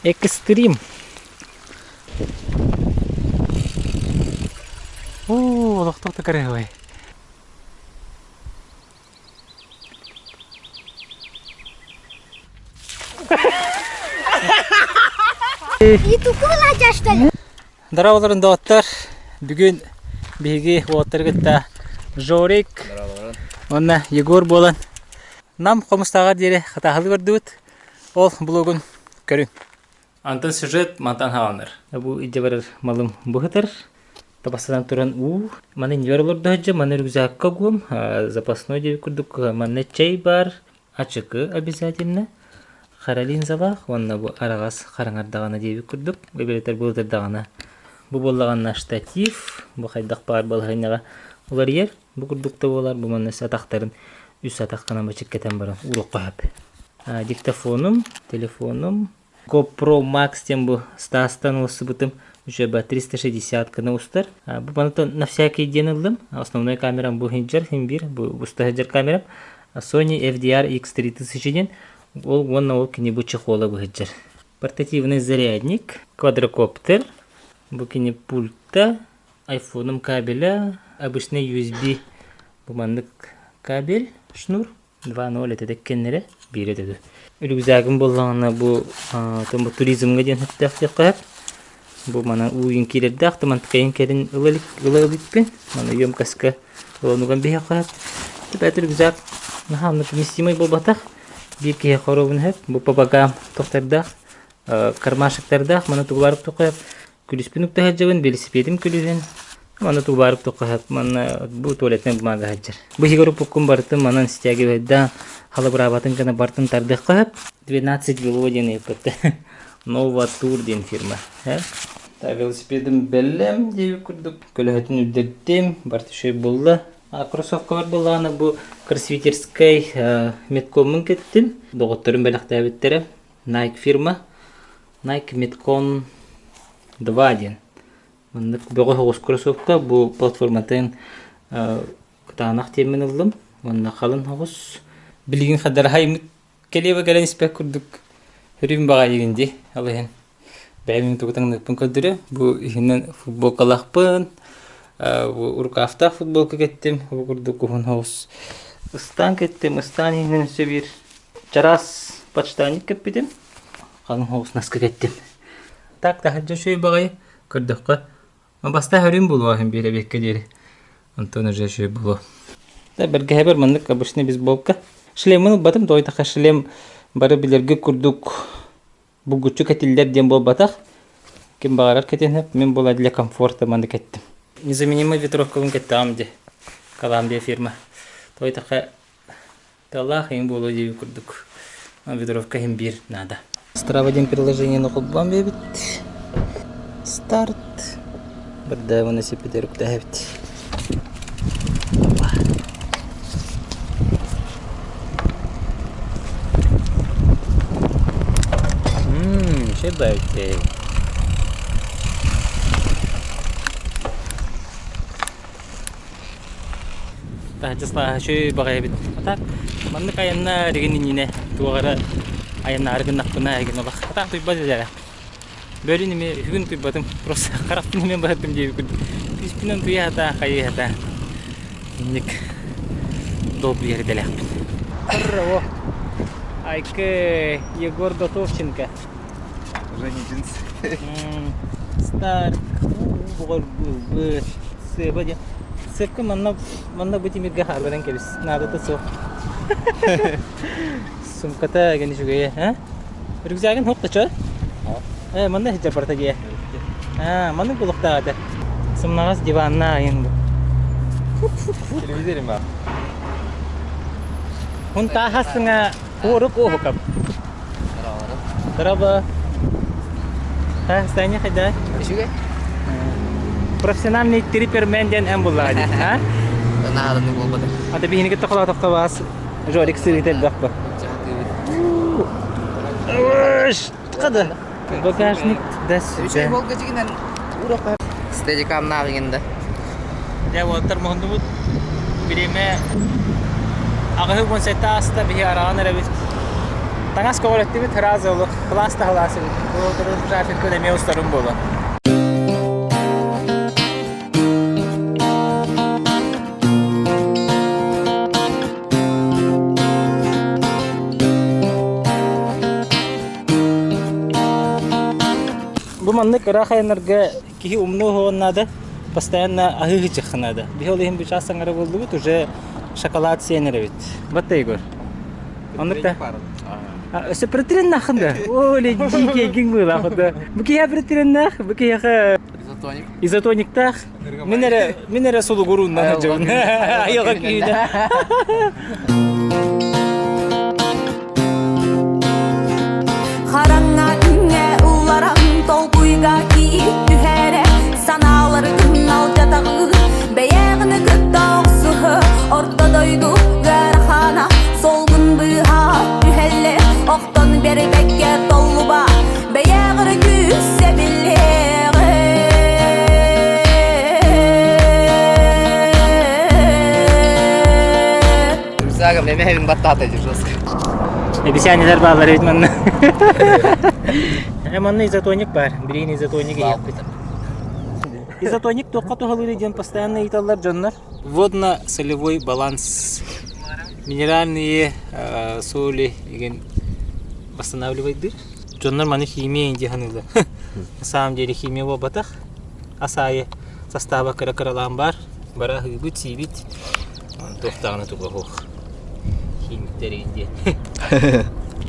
Экстрим. Оо, олохтоох да кыраһыабай. Дорооболорун доҕоттор! Бүгүн биһиги уолаттары кытта Жорик уонна Егор буолан Нам Хомустааҕар диэри хатааһылыы көрдүбүт. Ол блогун көрүҥ. Антон сюжет мантан хааланар. Бу илдьэ барар малым быһытар. Табастанан туран уу. Маны иннибэр олордо сылдьа, маны рюкзакка угуом. Запасной диэбит курдук манна чэй бар, ачыкы обязательно. Хара линзалаах уонна бу араҕас хараҥардаҕына диэбит курдук, эбэтэр былытырдаҕына. Бу буоллаҕына штатив, бу хайдах баар балаһыанньаҕа уларыйар. Бу курдук да буолар, бу манна атахтарын үс атах гынан бачыккэтэн баран уруохха сөп. Диктофонум, телефонум, GoPro Max диэн бу Стастан ылсыбытым учеба 360 гына устар. Бу манытан на всякий диэн ыллым. Основной камерам бу сылдьар, син биир, бу уста сылдьар камерам. Sony FDR X3000 диэн. Ол уонна ол кини бу чехола бу сылдьар. Портативный зарядник, квадрокоптер, бу кини пульта, айфоном кабеля, обычный USB бу маннык кабель, шнур 2.0 этэ кэннэрэ биирэ төдү. Рюкзагым буоллаҕына бу бу туризмҥа диэн сөптөөх диэххэ сөп. Бу манан ууйун киирэрдээх тымантыкайын кэлин ыла иликпин. Маны емкоска ылануган биһиэххэ сөп. Типа рюкзак наһаа оннук вместимый буолбатах. Биир киһи хоруобун сөп. Бу по богам тохтордаах, кармашектардаах, маны тугуларып тухайып Күлүспүн укта сылдьабын, велосипедим күлүһүн. Манна тубаарып туққаһап, манна бу туалетнай бумага сылдьар. Бу иһигэр уппуккун барытын манан стягивайдаан, халабыраабатын гына бартын тардыахха сөп. 12 вело диэн ыйыппытта. Нова Тур диэн фирма. Та велосипедим бэлэм диэбит курдук. Көлөһөтүн үрдэрдим, барыта үчүгэй буолла. Кроссовкабар буоллаҕына бу кроссфитерскай меткоммун кэттим. Доҕотторум бэлэхтээбиттэрэ. Nike фирма. Nike Metcon 2 диэн. Маннык бөҕө соҕус кроссовка бу платформатын кытаанах диэммин ыллым. Уонна халын соҕус. Билигин хадарахайыммыт кэлиэбэ кэлэн испэт курдук өрүүм баҕайыгын дии ол иһин бэйэм тугу таҥныппын көрдөрө. Бу иһинэн футболкалаахпын, бу рукавтаах футболка кэттим. Бу курдук уһун соҕус ыстаан кэттим. Ыстаан иһинэн өссө биир чараас подштанник кэппитим. Халыҥ соҕус наскы кэттим. Так таһырдьа үчүгэй баҕайы көрдөххө бастаан өрүүм буолуо иһин биир эбиэккэ диэри. Онтон уже үчүгэй буолуо. Да бэргэһэбэр маннык обычный бейсболка. Шлемин ылбатым, тоҕо шлем бары билэргэ курдук булгуччу кэтиллэр диэн буолбатах. Ким баҕарар кэтиэн мин була для комфорта маннык кэттим. Незаменимый ветровкабын кэттэҕим дии. Коламбия фирма. Тоҕо Тыалаах иҥ буолуо диэбит курдук ветровка иһин биир наада. Strava диэн приложениены холбоон биэбит. Старт. Бырдаабына сиппитер үктэһэбит. Ммм, шебайте. Таһырдьа үчүгэй баҕайы эбит. А так маннык айанна эригин иннинэ туох эрэ айаннаары гыннахпына эһигин олох атаах туйбат этэ. Бөлүн эмиэ үһүгүн туйбатым. Просто харахпын эмиэ быһаттым диэбит курдук. Түспүнэн туйа сатаа, хайыы сатаа. Инник долгуйар идэлээхпин. О, Айкы Егор Готовченко. Уже не джинсы. Старк, буҕар сыаба диэн. Сыапка манна манна бу тимиргэ хаалларан кэбис. Наадата суох. Сумката гэн үчүгэйэ, а? Рюкзагын хоп да Э, манна сылдьар барыта дии. Аа, маннык булуктаах этэ. Сымнаҕас диванна айын бу. Телевизор ма. Хунтааһасыңа Куорук уоһукап. Дороба. Состояние хайда? Үчүгэй. Профессиональный трипермен диэн эн буллаҕа дии, а? Нааданы буолбата. Ата биһини кытта холоотохто баас Жорик сырыыта элбэх ба. Қады. Багажник да Үчүгэй болга дьигинэн урок Стедикамнаах да. Дьэ уолаттар муһуннубут. Бириэмэ 87 ааста биһи араҕан эрэбит. Таҥас көҕүрэттибит сразу олох кылаас таһылаас эбит. Бу трафикка эмиэ устарым буолуо. Бу маннык ыраах айаннарга киһи умнуо уһуон наада, постоянно аһыы сылдьыахха наада. Биһи ол иһин бу чаас аҥара буоллубут, уже шоколад сиэн эрэбит. Батта Егор. Оннук да? Өссө притиреннахын да? Оля, дикий гиң быылаах да. Бу киһи притиреннах, бу киһиэхэ Изотоник. изотониктаах. Мин эрэ мин эрэ сулугурууннан сылдьабын. Айылҕа күүнэ. Хараҥа күҥҥэ ылларан толкуйга киит түһэрэ санааларгын алдьатаҕын бэйэҕин кытта охсуһа орто дойду ыарахана солгун быыһа түһэллэр охтон бэрбэккэ толлуба бэйэҕэр күүс эбиллиэҕэ Рюкзагом эмэһэбин баттаата дии жестко. Эбисээнилэр бааллар эбит манна. Э, манна изотоник баар. Билигин изотоник иһиэхпит. Изотоник туохха туһалыыр диэн постоянно ыйыталлар дьоннор. Водно-солевой баланс. Минеральные э, соли деген восстанавливайдыр. Дьоннор маны химия дии саныыллар. На самом деле химия буолбатах. Ас аайы састааба кыра-кыралаан баар. Бара аһыыбыт, сиибит. Туох даҕаны туга суох. Химиктэрин диэн.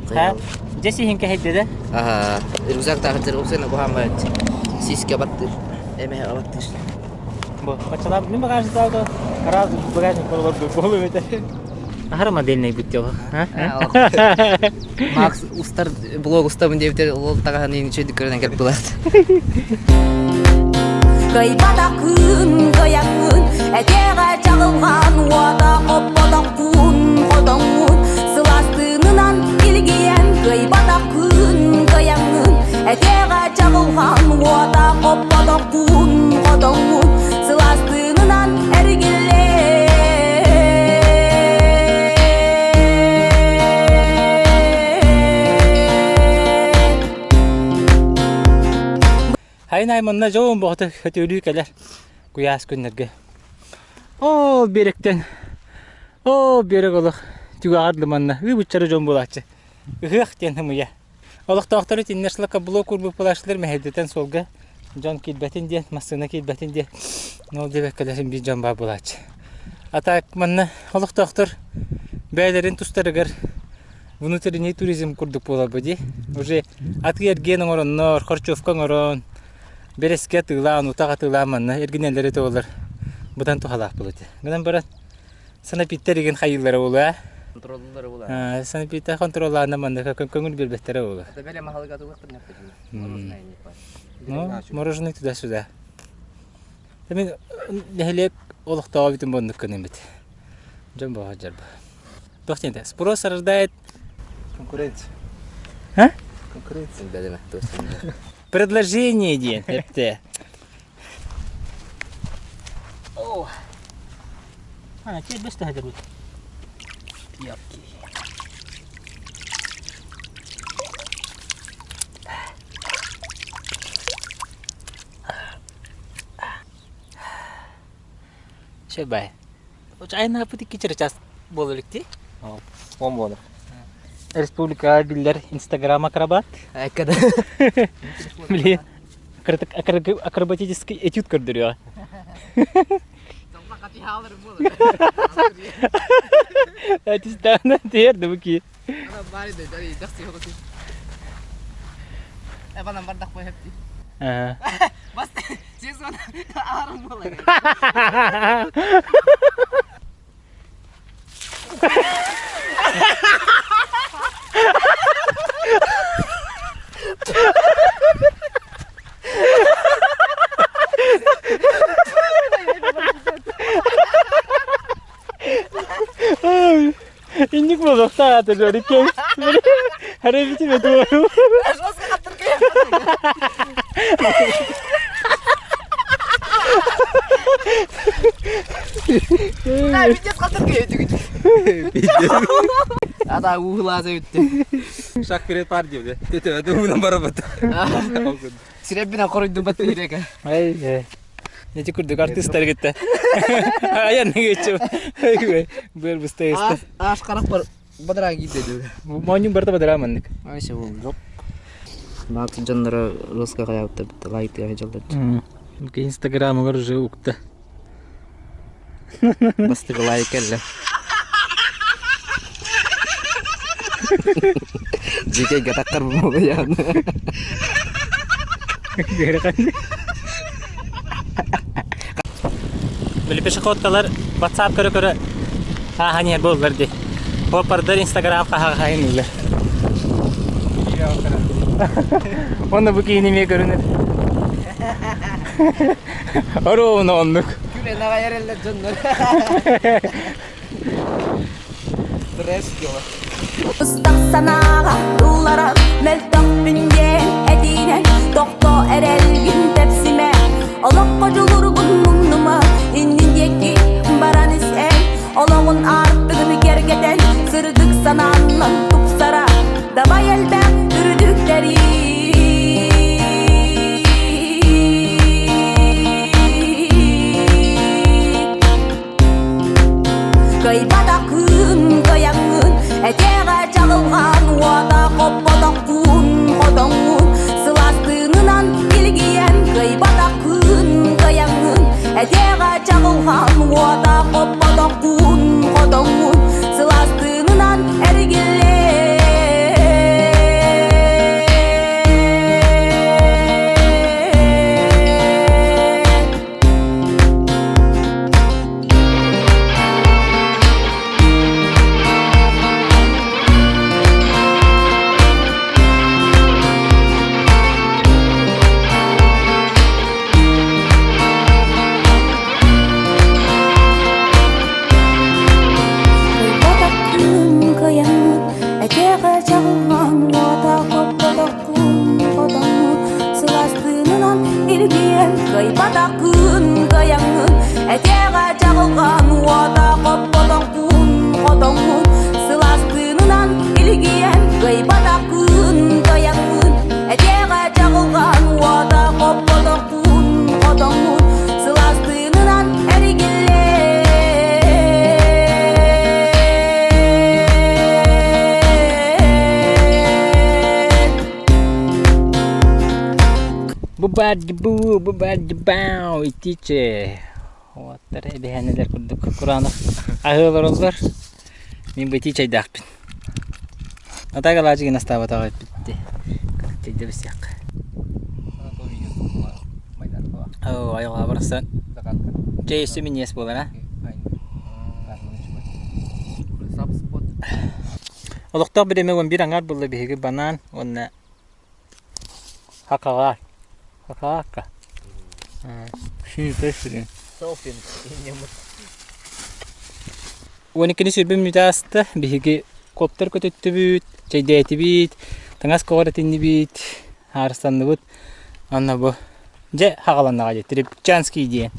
Ха, дьэ сиһин кэһэйдэ да? Аха, рюкзак таахытыр уксена куһааммат сиськэ баттыр, эмэһэ баттыр. Бу, баччалаах мин багажниктаах раз багажник болор болу этэ. Аһара модельный бүттэ Макс устар блог устабын диэбитэ ол таҕаһын үчүгэй көрөн кэлбилат. Кыйбатаххын кыйаҥҥын, этиэҕэ чаҕылҕан уота хоппотоххун хотоҥҥун, сылаас тыынынан илгийэн кыйбатаххын кыйаҥҥын, этиэҕэ чаҕылҕан уота хоппотоххун хотоҥҥун, сылаас тыынынан эргиллээ. Хайын айманна дьоҕун боҕото көтүөлүү кэлэр куйаас күннэргэ. Оо, биэрэктэн, оо, биэрэк олох түгэҕэр дыманна ыы-быччары дьон буолааччы. Ыһыах диэн ымыйа. Олохтоохтору итиннэ шлакоблок курбут буолааччылар мэһэйдэтэн суолга дьон киирбэтин диэн, массыына киирбэтин диэн, ол диэбэккэлэрин биир дьон баар буолааччы. А так манна олохтоохтор бэйэлэрин тустарыгар внутренний туризм курдук буоларбыт дии. Уже атыы-эргиэн оҥороннор, хорчуовка оҥорон, бэрэскэ атыылаан, утах атыылаан манна эргинэллэри туолар быдан туһалаах буолуо этэ. Гынан баран санэпиттэр игин хайыыллара буолуо ээ. Контроллары буолар. Санэпиттэр контроллаана манна көҥүл биэрбэттэрэ буолуо. Это бэлэ махалыга атылыктыр Ну, мороженое туда-сюда. Мин нэһилиэк олохтооҕо бүтүн буоннук гыныммыт. Дьон боҕо дьарба. Туох диэн Спрос рождает Конкуренция. А? Конкуренция. Бэлэмэ Предложение диэн эпте. О. А, теперь быстро берут. Пиявки. Чэ бай. Айнаапыт икки час буола илик Он буолар. Республикаҕа биллэр Инстаграм акробат. Эккада. Блин, акробатический этюд көрдөрүөҕэ. Этистаана тиэрдэ бу ки. Инник буолуохтаах аата Жорик Харабити бетуору. Ата уулааса бүтті. Шаг вперед пар диэбитэ. Төтө уунан барабыт. Сирэббин хоруйдубат тирэгэ. Ай, Эти курдук артыыстар кытта. Айан geçip. Быр быста истэ. Аш харах бар бадыраан киирдэ дүү. Моонньуҥ барыта бадыраан маннык. Айса буоллук. Макс дьонноро русска хайаабыта лайк дьаллар. Инстаграмыгар уже укта. Бастакы лайк кэллэ. Дьиикэйгэ таххар буолуйаан. Били пешеходкалар WhatsApp көрө-көрө ааһан иһэр буоллар дии. Опардар Инстаграм хаһаҕаһайын ылла. Онно бу киһини эмиэ көрүнэр. Оруобуна оннук. Күлэн аҕай эрэллэр дьоннор. Трэш дела. Быстах санааҕа ылларан мөлтөхпүн диэн этиинэн тохтоо эрэлгин тэпсимэ олоххо дьулургун мумнума иннин диэки баран ис эн олоҕун аартыгын кэргэтэн сырдык санааннан тупсара дабай элбэх үрдүктэри Кыайбатаххын кыайаҥҥын, этиэҕэ чаҕылҕан уота хоппотоххун хотоҥҥун, сылаас тыынынан илгийэн кыайбатаххын кыайаҥҥын, этиэҕэ чаҕылҕан уота хоппотоххун хотоҥҥун, сылаас тыынынан эргиллэн. Кыайбатаххын кыайаҥҥын, этиэхэ чаҕылҕан уота хоппотоххун хотоҥҥун, сылаас тыынынан илгийэн кыайбатаххын кыайаҥҥын, этиэхэ чаҕылҕан уота хоппотоххун хотоҥҥун, сылаас тыынынан илгийэн кыайбатаххын кыайаҥҥын, этиэхэ чаҕылҕан уота хоппотоххун хотоҥҥун, сылаас тыынынан эргиллэн. Бу-ба-ди-бу, бу-ба-ди-бау, итиче. Уоттар эбэһээнэлэр курдук кураанах аһыы олороллор. Мин бу итии чайдаахпын. Атак алаадьы гына астаабатаҕа эппитти. Чэйдэ бисиэххэ. Оо, айылҕа барахсан. Чэй өссө минньиэс буолар, а? Олохтоох бириэмэ 11 аҥаар буолла биһиги банаан уонна хакаҕа хакаакка 12-ни сүрбүн мүтэ ааста биһиги коптер көтүттүбүт чэйдээтибит таҥас көҕөр этиннибит хаарыстанныбыт Анна бу дьэ хаҕаланнаҕа дии Трепчанский диэн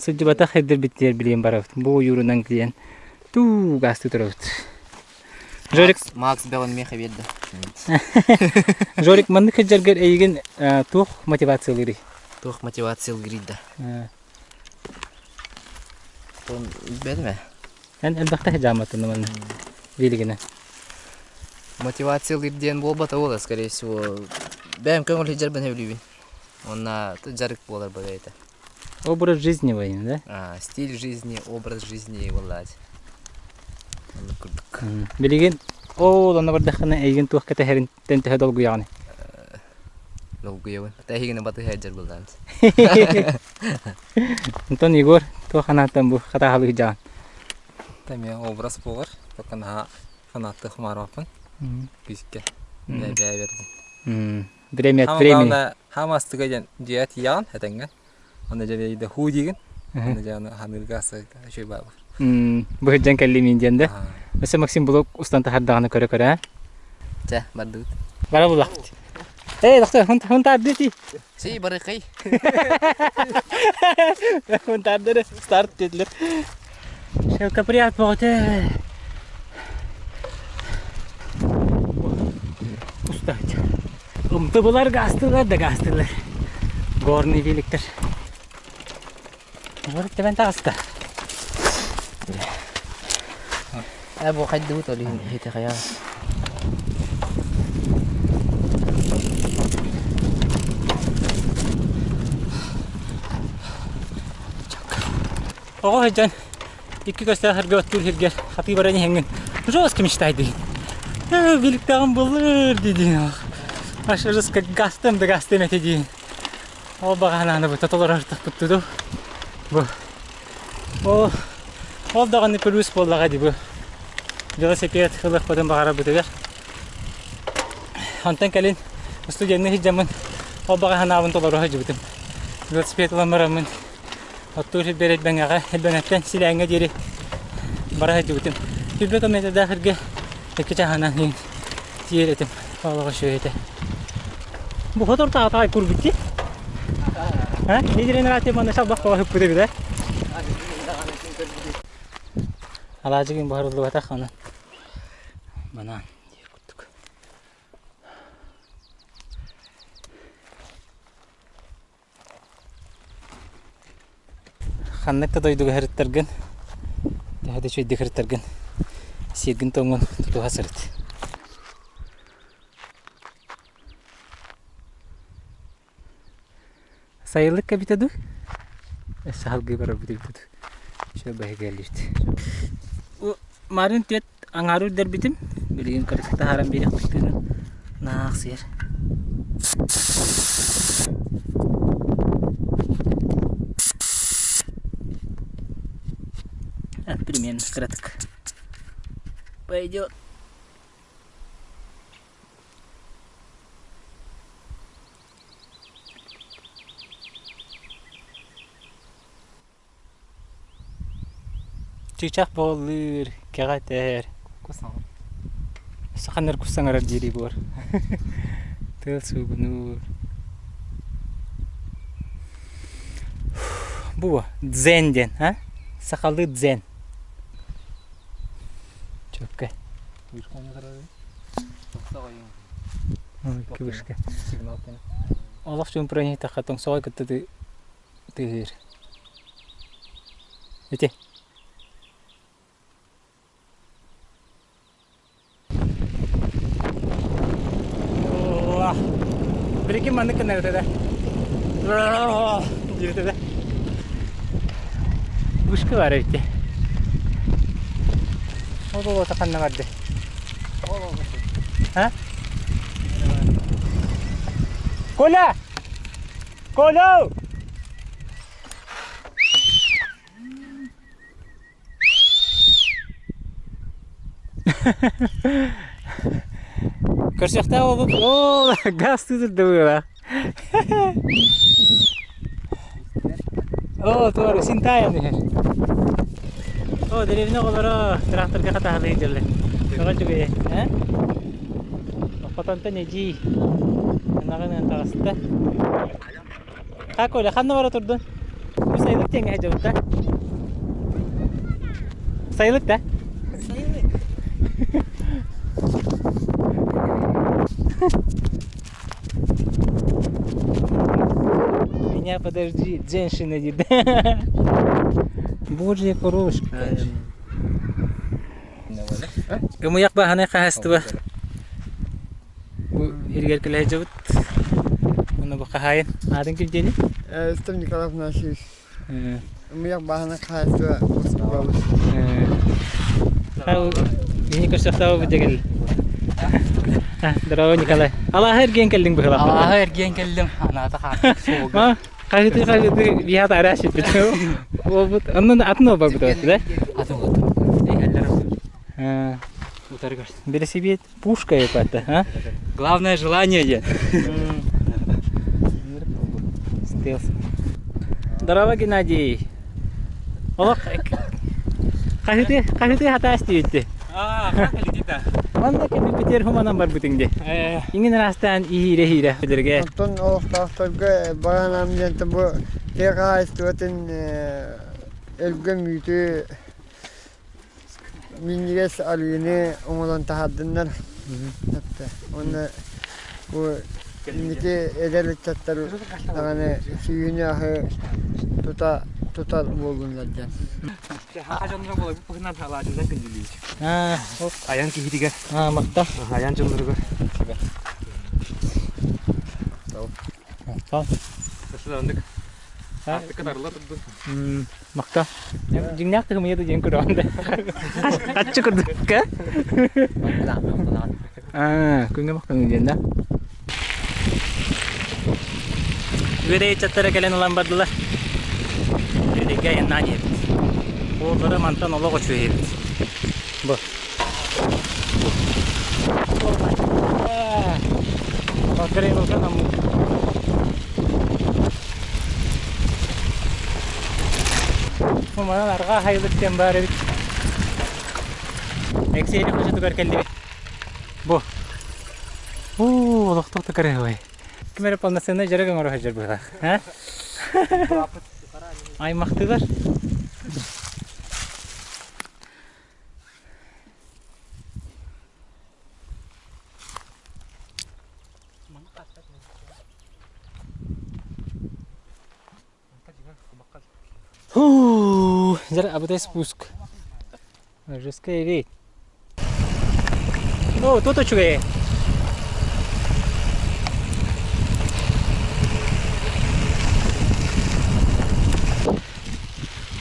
сылдьыбатах ирдэрбиттиэр билиэн барабыт бу ойуурунан киирэн туу гаастыы турабыт Жорик Макс Белан меха биэрдэ. Жорик маннык сылдьаргар эйигин туох мотивациялыырый? Туох мотивациялыырый да? Билбэтим ээ. Эн элбэхтэ сыдьаамматтын манна билигинэ. Мотивациялыыр диэн буолбата буолар, скорее всего. Бэйэм көҥүл сылдьарбын сөбүлүүбүн. Уонна дьарык буолар бэйэтэ. Образ жизни воин, да? А, стиль жизни, образ жизни буоллаат. Оннук курдук. Билигин ол онно бардаххына эйигин туох кэтэһэринтэн төһө долгуйаҕыный? Долгуйабын. Тэһигини батыһа сылдьар буоллаҕым. Онтон Егор туох анааттан бу хатааһылыы сылдьаҕын? Эмиэ образ буолар. Только наһаа фанаттыы хумаарбаппын. Күүскэ. Бэйэ бердин. Время от времени. Хаама астыга диэн дьиэ тиийэҕин этэҥҥэ. Аны дьэ биэйдэ хуу диигин. Аны дьэ аны ханыырга асы үчүгэй баар. Бу сылдьан кэллим диэн да. Өссө Максим блог устан таһардаҕына көрө-көрө. Чэ, бардыбыт. Бара буллахпыт. Эй, доктор, хунтаарды ти. Си, барыкый. Хунтаардары старт диэтилэр. Шелкопряд бөҕөтө. Тыбылар гаастыылар да гаастыылар. Горный великтэр. Горик тэбэн таҕыста. Ээ бу хайдыбыт ол иһин иһити хайаан. Оҕо сылдьан икки көстөөх сиргэ оттуур сиргэ хатыы баран иһэҥҥин жестко мечтай диин. Биликтээҕим былыр дии Аж жестко гастым да гастым этэ диин. Ол баҕанааны бу толорор тахпыттыду. Бу. Ол ол даҕаны плюс буоллаҕа дии бу. Велосипед ылыахпытын баҕарарбытыгар. Онтон кэлин студенныы сылдьаммын ол баҕа санаабын толоро сылдьыбытым. Велосипед ылан бараммын Оттуур сирбэр Элбэҥэҕэ, Элбэҥэттэн Силээҥҥэ диэри бара сылдьыбытым. Сүүрбэ километрдаах сиргэ икки чаһынан иһин тиийэр этим. Олоҕо үчүгэй этэ. Бу хотор таатаҕай курбут дии. А? Недерен рати манна шалбах коҕо хыппыт эбит, э? Алаадьыгын буһарыллыбатах онон банан диир курдук. Ханнык да дойдуга сырыттаргын, төһө да үчүгэйдик сырыттаргын, сиэргин-туомҥун тутуһа сырыт. Сайылык эбитэ дуу? Өссө салгыы барарбыт эбитэ дуу? Үчүгэй баһыгыаллыбыт. Марын түөт аҥаары үрдэрбитим, билигин кырдьык таһааран биэриэхпит тыынын наахсыйар. Примерно кыратык. Пойдет. Чыычаах буоллуур, кэҕэ этэр. Саханнар кус саҥарар диирий буор. Тыал суугунуур. Бу дзен диэн, а? Сахалыы дзен. Чөккө. Кыбышка. Олох чуумпуран иһиттэххэ тоҥсоҕой кытта тыаһыыр. Ити. Прикинь, маннык гынар этэ да. Диир этэ да. Вышка бар эбит. Ол болуота ханна барды? А? Коля! Коля! Көрсүөхтээх буолбут. Оо, газ тыытырда быһыылаах. Оо, туора син таайан иһэр. Оо, дэриэбинэ оҕолоро тракторга хатаһалыы сылдьаллар. Тоҕо үчүгэйэ, э? Хотонтон эдьиий ынаҕын ыан таҕыста. Ха, Коля, ханна бара турдун? Бу сайылык диэҥҥэ сылдьабыт да? Сайылык да? Сайылык. Меня подожди, женщина диир. Божья коровушка. Ымыйах бааһынай хаһаайыстыба бу иһигэр кэлэ сылдьабыт. Уонна бу хаһаайын аатын ким диэний? Став Николай Афанасьевич. Ымыйах бааһынай хаһаайыстыба Москвабыт. Мини көрсөхтөөх бу дьэгэл. Здорово, Николай. Алааһы эргиэн кэллиҥ быһыылаах. Алааһы эргиэн кэллим. Анаата хаартык суолга. Хаһыты хаһыты биһат араас сиппит. Уолбут оннун атын уолбарбыт да? Атын уолбут. Эһэллэр утары көрсө. Велосипед пушка епата, а? Главное желание диэн. Стелс. Здорово, Геннадий. Олох хаһыты хаһыты хатаас диэбитти. Аа, как летит да? Манна кэлбиппитигэр хуманан барбытыҥ дии. Иҥин араастаан иһиирэ-иһиирэ билэргэ. Оттон олохтоохторго баранам диэн бу тыа хаһаайыстыбатын өлгөм үүтү минньигэс арыыны оҥорон таһаардыннар. Уонна бу Инники эдэр ыччаттар даҕаны сүүйүнү-аһы тута тутар буоллуннар диэн. Дьонноро буоларбыт быһынан алаадьынан күндүлүүбүт. Айан киһитигэр. Махтал. Айан дьонноругар. Махтал. Оннук. Аартыкка тарла турдун. Махтал. Дьиҥнээх тыһымыйа да диэн көрөҕүн да. Хаччы курдукка. Күҥҥэ махтаныҥ диэн да. Үөдэй ыччаттара кэлэн ылан бардылар. Үөдэйгэ айаннаан иһэбит. Уоллара мантан олох үчүгэй эбит. Бу. Манан арҕаа хайылык диэн баар эбит. Эксиэли хочотугар кэллибит. Бу. Уу, олохтоох да кыраһыабай. Ким эрэ полноценный дьарык оҥоро сылдьар быһыылаах. Аймахтыылар. Фу, абытай спуск. Жесткая веет. О, тут үчүгэй.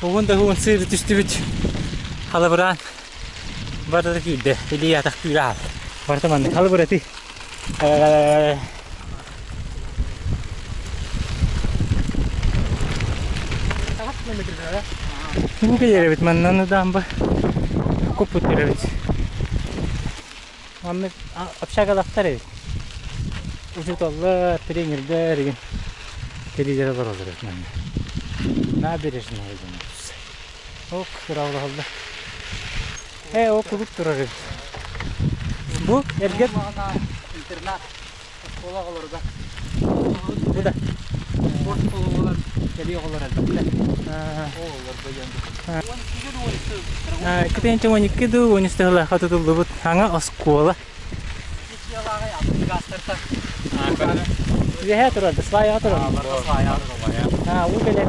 Угун да угун сыыр түстүбүт. Халабыраан барыта күүрдэ. Илии атах күүрэ аал. Барыта маннык халыбыраты. Бу кэлэрэбит маннаны даамба куппут эрэбит. Маннык общагалахтар эбит. Учууталлар, тренердэр игин кэлиилэр олороллор эбит манна. Набережная дьоно. Ок, тураалаһаллар. Ээ, ол кулуп турар эбит. Бу эргэ интернат оскуола оҕолоругар. Бу да. Спорт оҕолор, кэлии оҕолор элбэхтэр. Оҕолорго диэн. 212 дуу, 13 тыһылаахха тутуллубут саҥа оскуола. Үөһээ турар, сваяҕа турар. Аа, уу кэлэр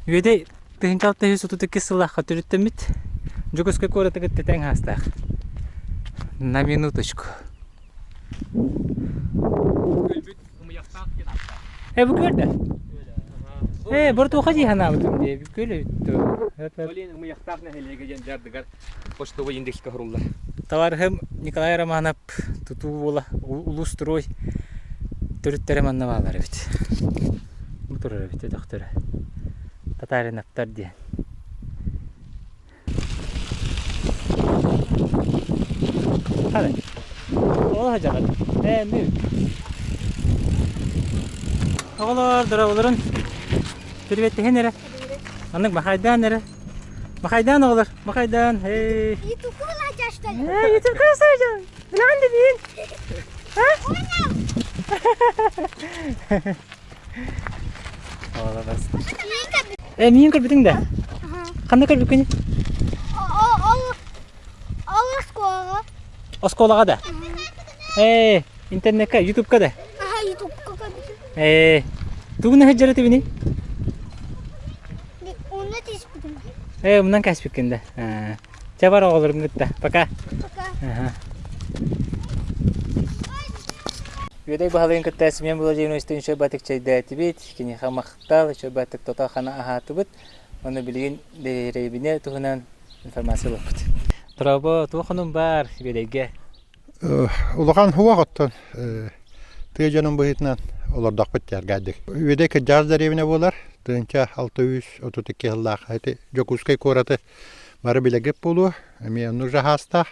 Үөдэй 1632 сыллаахха төрүттэммит Дьокуускай куораты кытта тэҥ аастаах. На минуточку. Э, бу көрдө. Э, бортуоха дии санаабытым дии. Күөл эбит дуо? Блин, ымыйахтаах нэһилиэгэ диэн дьардыгар почтовый индекска суруллар. Товарыһым Николай Романов тутуу буола улуус-строй төрүттэрэ манна бааллар эбит. Бу турар эбит өтөхтөрө. Татариновтар диэн. Ханы. Ол сылдьаҕыт. Ээ, мү. Оҕолор, дорооболорун. Приветтиһин эрэ. Маннык махайдаан эрэ. Махайдаан оҕолор, махайдаан. Эй. Ютубка вылазишь, что ли? Эй, ютубка сылдьан. Билэҕин да биин. Оҕолор. Э, миин көрбүтүҥ да? Ханна көрбүккүнүй? Ол оскуолаҕа. Оскуолаҕа да? Ээ, интернекка, ютубка да? Аха, ютубка көрбүтүм. Ээ, тугун сылдьар этибиний? Онно тииспитим. Ээ, умнан кээспиккин да. Чэ бар оҕолорун кытта. Пока. Пока. Үөдэй баһылыгын кытта Семен Владимировичтыын үчүгэй батык чэйдээтибит, киниэхэ махтал, үчүгэй батык тото-хана аһаатыбыт. Уонна билигин дэриэбинэ туһунан информация ылыппыт. Дорообо, туох онун баар Үөдэйгэ? Улахан хуох оттон тыа дьонун быһыытынан олордохпут дьаргайдык. Үөдэй кырдьаҕас дэриэбинэ буолар. Тыһыынча 632 сыллаах ити Дьокуускай куораты бары билэгит буолуо. Эмиэ оннук жаһаастаах.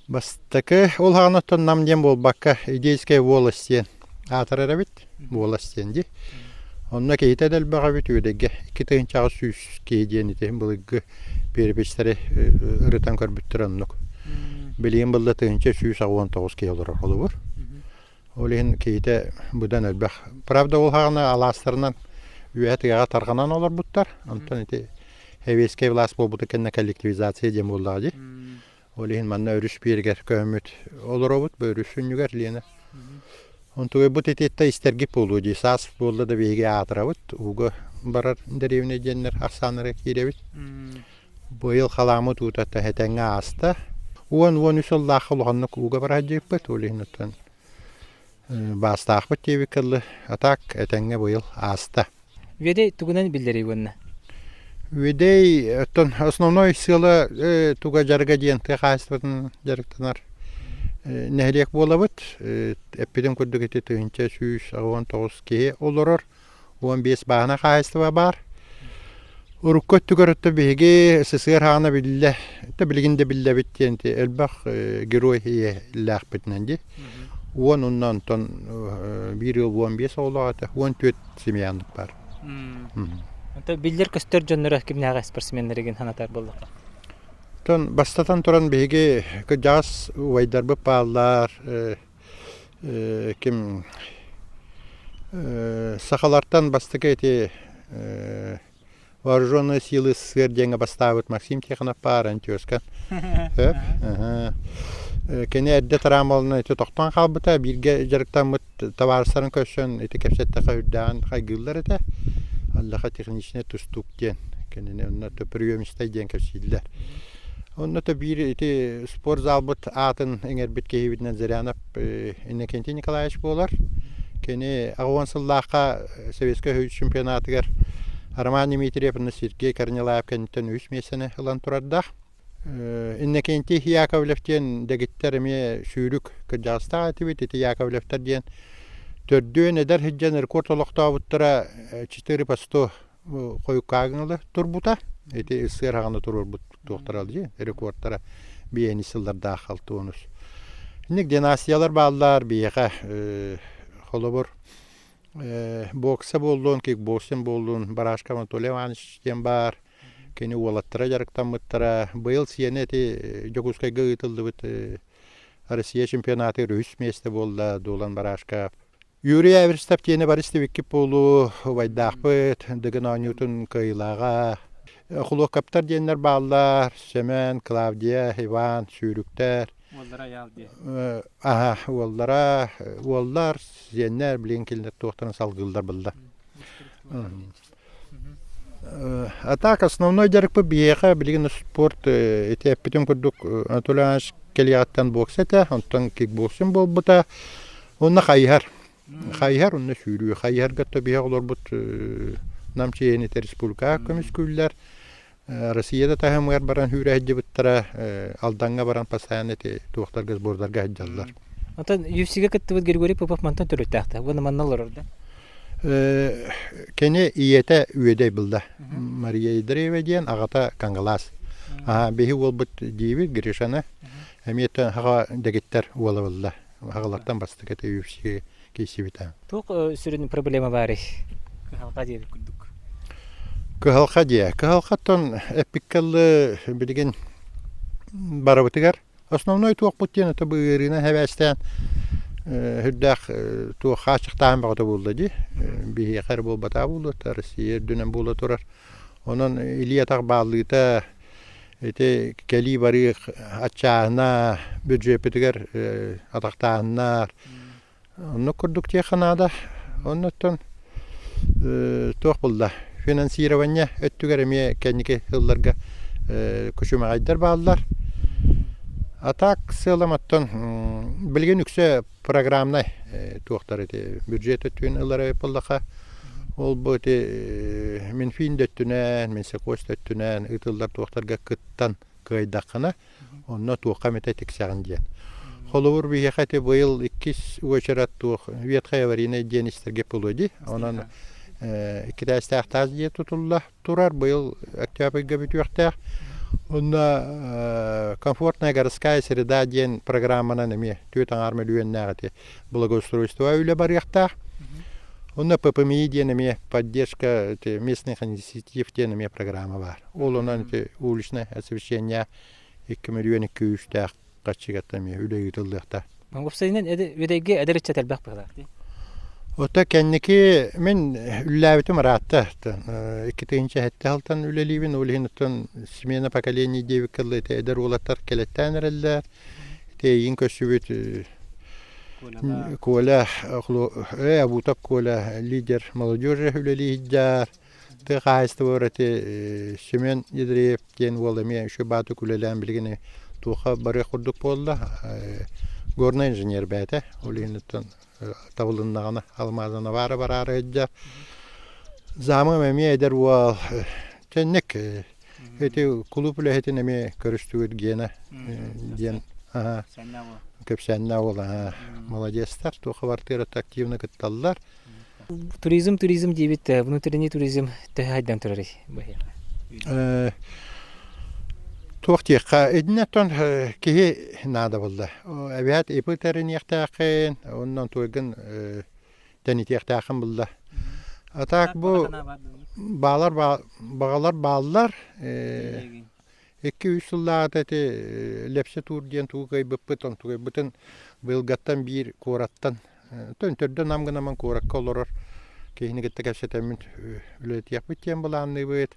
Бастакы ол хаҕана оттон Нам диэн буолбакка Идейская волость диэн аатырар эбит. Волость диэн дии. Онно киһитэ да элбэх эбит Үөдэйгэ 2800 киһи диэн ити былыргы перепистэри ырытан көрбүттэр оннук. Билигин былла 1189 киһи олорор холобур. Ол иһин киһитэ быдан элбэх. Правда ол хаҕана алаастарынан үөһэ тыаҕа тарҕанан олорбуттар. Онтон ити Сэбиэскэй былаас буолбута кэннэ коллективизация диэн буоллаҕа дии. Ол иһин манна өрүс биэригэр көһөммүт олоробут, бу өрүс сүнньүгэр Лена. Онтугайбыт ититтэ истэргит буолуо дии. Саас буолла да биһиги аатырабыт, ууга барар дэриэбинэ диэннэр ахсааннара киирэбит. Быйыл халааммыт уута этэҥҥэ ааста. 10-13 сыллаахха улаханнык ууга бара сылдьыбыппыт. Ол иһин оттон баастаахпыт диэбиккэ дылы. А так этэҥҥэ быйыл ааста. Үөдэй тугунан биллэрий уонна? Үөдэй оттон основной сыала туга дьарыга диэн тыа хаһаайыстыбатын дьарыктанар нэһилиэк буолабыт. Эппитим курдук ити 1189 киһи олорор. 15 бааһына хаһаайыстыба баар. Урукку өттүгэр өттө биһиги СССР хаана биллэ, өттө билигин да биллэбит диэн элбэх герой ийэлээхпитинэн дии. Уон онно онтон биир ыал 15 оҕолоох этэ, 14 семьяннык баар. Онто биллэр-көстөр дьонноро кимнээҕи спортсменнэригин санатар буоллахха? Оттон бастатан туран биһиги кырдьаҕас убайдарбыт бааллар, ким сахалартан бастакы ити вооруженные силы СССР диэҥҥэ бастаабыт Максим Тихонов баар антиоска сөп кини эрдэ травмаланан ити тохтоон хаалбыта бииргэ дьарыктаммыт табаарыстарын көрсөн ити кэпсэттэххэ үрдээҕин хайгыыллар этэ аллаха техничный тустуук диэн кинини онно приемистай диэн кэпсииллэр Онно то биир ити спортзалбыт аатын иҥэрбит киһибитинэн Зырянов Иннокентий Николаевич буолар. Кини 80 сыллаахха Советскай Союз чемпионатыгар Роман Дмитриев уонна Сергей Корнилаев кэнниттэн үс миэстэни ылан турардаах. Иннокентий Яковлев диэн дэгиттэр эмиэ сүүрүк кырдьаҕастаах этибит. Ити Яковлевтар диэн төрдүөн эдэр сылдьан рекорд олохтообуттара 4 по 100 хойуккааҥҥылы турбута. Ити СССР хаҕана туруорбут туохтара дии, рекордтара биэни сыллардаах халтуонус. Инник династиялар бааллар биһиэхэ холобур бокса буоллун, кикбоксинг буоллун, Барашков Анатолий Иванович диэн баар. Кини уолаттара дьарыктаммыттара. Быйыл сиэнэ ити Дьокуускайга ыытыллыбыт Россия чемпионатыгар үһүс миэстэ буолла Дулан Барашков. Юрий Эверстов диэни бары истибиккит буолуо, убайдаахпыт, Дыгын оонньуутун кыайыылааҕа. Хулуокаптар диэннэр бааллар, Семен, Клавдия, Иван, Сүүрүктэр. Уоллара Айаал диэн. Аһа, уоллара, уоллар, сиэннэр, билигин кинилэр туохтарын салгыыллар булла. А так основной дьарыкпыт биһиэхэ билигин спорт ити эппитим курдук Анатолий Иванович кэлиэҕиттэн бокса этэ, онтон кикбоксинг буолбута. Онно хайыһар. Хайыһар онно сүүрүү. Хайыһарга то биһиэхэ олорбут Нам чиэһинэтэ республикаҕа көмүскүүллэр. Россия да таһымыгар баран сүүрэ сылдьыбыттара, Алдаҥҥа баран постоянно ити туохтарга сбордарга сылдьаллар. Оттон UFC-гэ кыттыбыт Григорий Попов мантан төрүттээхтэ. Уонна манна олорор да? Кини ийэтэ Үөдэй булла. Мария Андреева диэн аҕата Кангалаас. Биһи уолбут диибит Гришаны эмиэ хаҕа дэгиттэр уола булла. Аҕалартан бастакы этэ UFC киирсибитэ. Туох сүрүн проблема баарый? Кыһалҕа диэбит курдук. Кыһалҕа диэ. Кыһалҕаттан эппиккэ билигин барыбытыгар основной туохпут диэн это бу ыарыынан хэбээстээн үрдээх туох хааччахтааһын бөҕөтө буолла дии. Биһиэхэ эрэ буолбатаа буолуо, Россия үрдүнэн буола турар. Онон илии-атах бааллыыта ити кэлии-барыы аччааһына бюджеппитигэр атахтааһыннар Оннук курдук диэххэ наада. Оннуттан туох булла финансирование өттүгэр эмиэ кэнники сылларга күчүмэҕэйдэр бааллар. А так сыалам оттон билигин үксэ программнай туохтар ити бюджет өттүн ылар эбит буоллаха ол бу ити Минфин да өттүнэн, Минсельхоз да өттүнэн ыытыллар туохтарга кыттан кыайдаххына Онно туохха эмэтэ тиксэҕин диэн. Холобур, биһиэхэ ити быйыл иккис уочарат туох ветхай аварийнай диэн истэргэ буолуо дии. Онон иккитээстээх таас дьиэ тутулла турар. Быйыл октябрьга бүтүөхтээх. Онно комфортная городская среда диэн программанан эмиэ 4,5 мөлүйүөннээх ити благоустройство үлэ барыахтаах. Онно ППМИ диэн эмиэ поддержка местных инициатив диэн эмиэ программа баар. Ол онон ити уличное освещение 2 миллион 200 харчыгаттан эмиэ үлэ ыытыллыахтаах. Уопсайынан үөдэйгэ эдэр ыччат элбэх быһыылаах дии. Ото кэнники мин үллээбитим ыраатта. 2007 сылтан үлэлиибин. Ол иһин оттон смена поколений диэбиккэ дылы ити эдэр уолаттар кэлэттээн эрэллэр. Ити эйигин көрсүбүт Коля, Абутов Коля лидер молодежи үлэлии сылдьар. Тыа хаһаайыстыбалара ити Семен Ядреев диэн уол эмиэ үчүгэй баатык үлэлээн билигин туохха барыах курдук буолла. Горнай инженер бэйэтэ. Ол иһин оттон табылыннаҕына алмаазана баара бараары сылдьар. Замым эмиэ эдэр уол. Тэнник ити кулууп үлэһитин эмиэ көрүстүгүт Гена диэн кэпсээннээх уол молодецтар туохха бартыырата активно кытталлар. Туризм, туризм диэбит, внутренний туризм төһө хайдан турарый быһыаха? Туох диэххэ, итиннэ оттон киһи наада буолла. Эбээт ипы тэриниэхтээххин, онон туойгын тэнитиэхтээххин булла. А так бу баалар баҕалар бааллар. Икки-үс сыллааҕыта ити Лепсе туур диэн тугу кыайбыппыт, онтугайбытын быйылгаттан биир куораттан төрдө нам гынаман куоракка олорор киһини кытта кэпсэтэммит үлэлэтиэхпит диэн былаанныыбыт.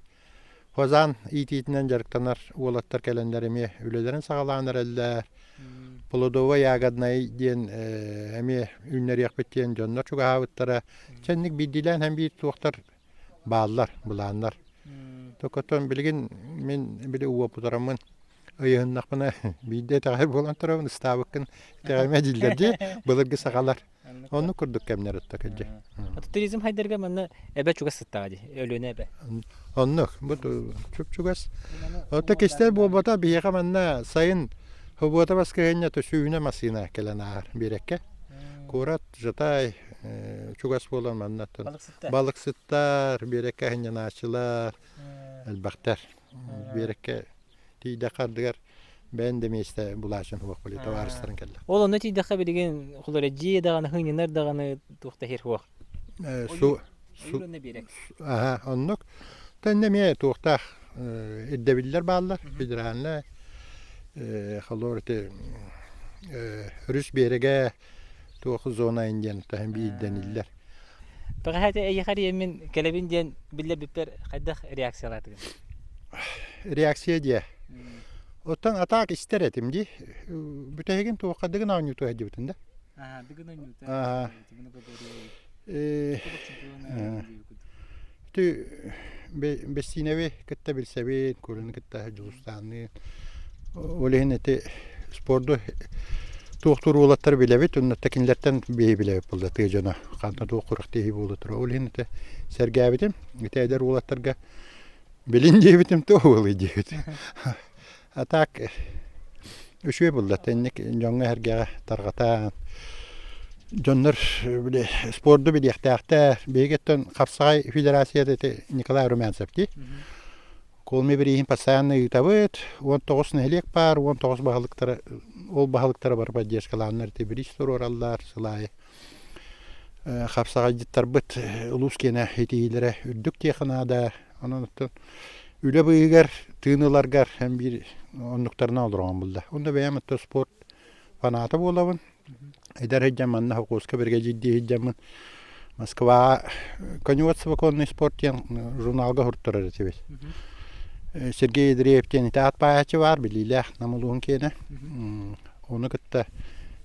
Фазан иитиитинэн дьарыктанар уолаттар кэлэннэр эмиэ үлэлэрин саҕалаан эрэллэр. Плодовай ягоднай диэн эмиэ үүннэриэхпит диэн дьоннор чугаһаабыттара. Чэнник биирдиилээн һэн биир туохтар бааллар, былааннар. Токотон билигин мин били уопутараммын ыйыһыннахпына биирдэ итэҕэй буолан турабын ыстаабыккын итэҕэйимэ дииллэр дии былыргы сахалар. Оннук курдук кэмнэр ытта кэлдьи. Туризм хайдарга манна эбэ чугас сыттаҕа дии, Өлүөнэ эбэ. Оннук, бу чуп-чугас. Ото кистэл буолбата биһиэхэ манна сайын субуота баскыһыанньа сүүнэ массыына кэлэн ааһар биэрэккэ. Куорат Жатай чугас буолан маннаттан балыксыттар, биэрэккэ сынньанааччылар элбэхтэр. Биэрэккэ тиийдэххэ ардыгар бэйэн да миэстэ булаачын суох били табаарыстарын кэллэ. Ол онно тиийдэххэ билигин холоро дьиэ даҕаны хыынньанар даҕаны туох да иһэр суох. Су Аха, оннук. Тэннэ эмиэ туохтаах ирдэбиллэр бааллар федеральнай холор ити өрүс биэрэгэ туох зона диэн таһын биирдэниллэр. Бэҕэһээ эйиэхэ эрийэммин кэлэбин диэн биллэрбиппэр хайдах реакциялаатыгын? Реакция диэ. Оттон атаак истэр этим дии. Бүтэһигин туохха дыгын оонньууту сылдьыбытын да. Аа, дыгын оонньуута. Ити Бэссиинэби кытта билсэбин, Курины кытта Дьулустаанныын. Ол иһин ити спорду туохтуур уолаттары билэбит, оннуттан кинилэртэн биһи билэбит буолла тыа дьоно. Ханна туох күрэхтэһии буола турар. Ол иһин ити сэргээбитим. Ити эдэр уолаттарга билин диэбитим туох уолуй диэбит. А так үчүгэй буолла. Тэнник дьоҥҥо-сэргэҕэ тарҕатан дьоннор били спорду билиэхтээхтэр. Биһиги хапсаҕай федерацията ити Николай Румянцев дии. Колми бирииһин постоянно ыытабыт. 19 нэһилиэк баар, 19 баһылыктара ол баһылыктара бары поддержкалааннар ити бириис туруораллар сыл аайы. Хапсаҕайдьыттарбыт улуус киэнэ итиилэрэ үрдүк диэххэ наада. Онон оттон үлэ быыһыгар тыын ыларгар эн биир оннуктарынан олороҕун булла. Онно бэйэм оттон спорт фаната буолабын. Эдэр сылдьан манна холкуоска биригэдьиирдии сылдьаммын Москваҕа коневодство конный спорт диэн журналга суруттарар этибит. Сергей Андреев диэн ити аат баайааччы баар, билиилээх Нам улууһун киэнэ. Ону кытта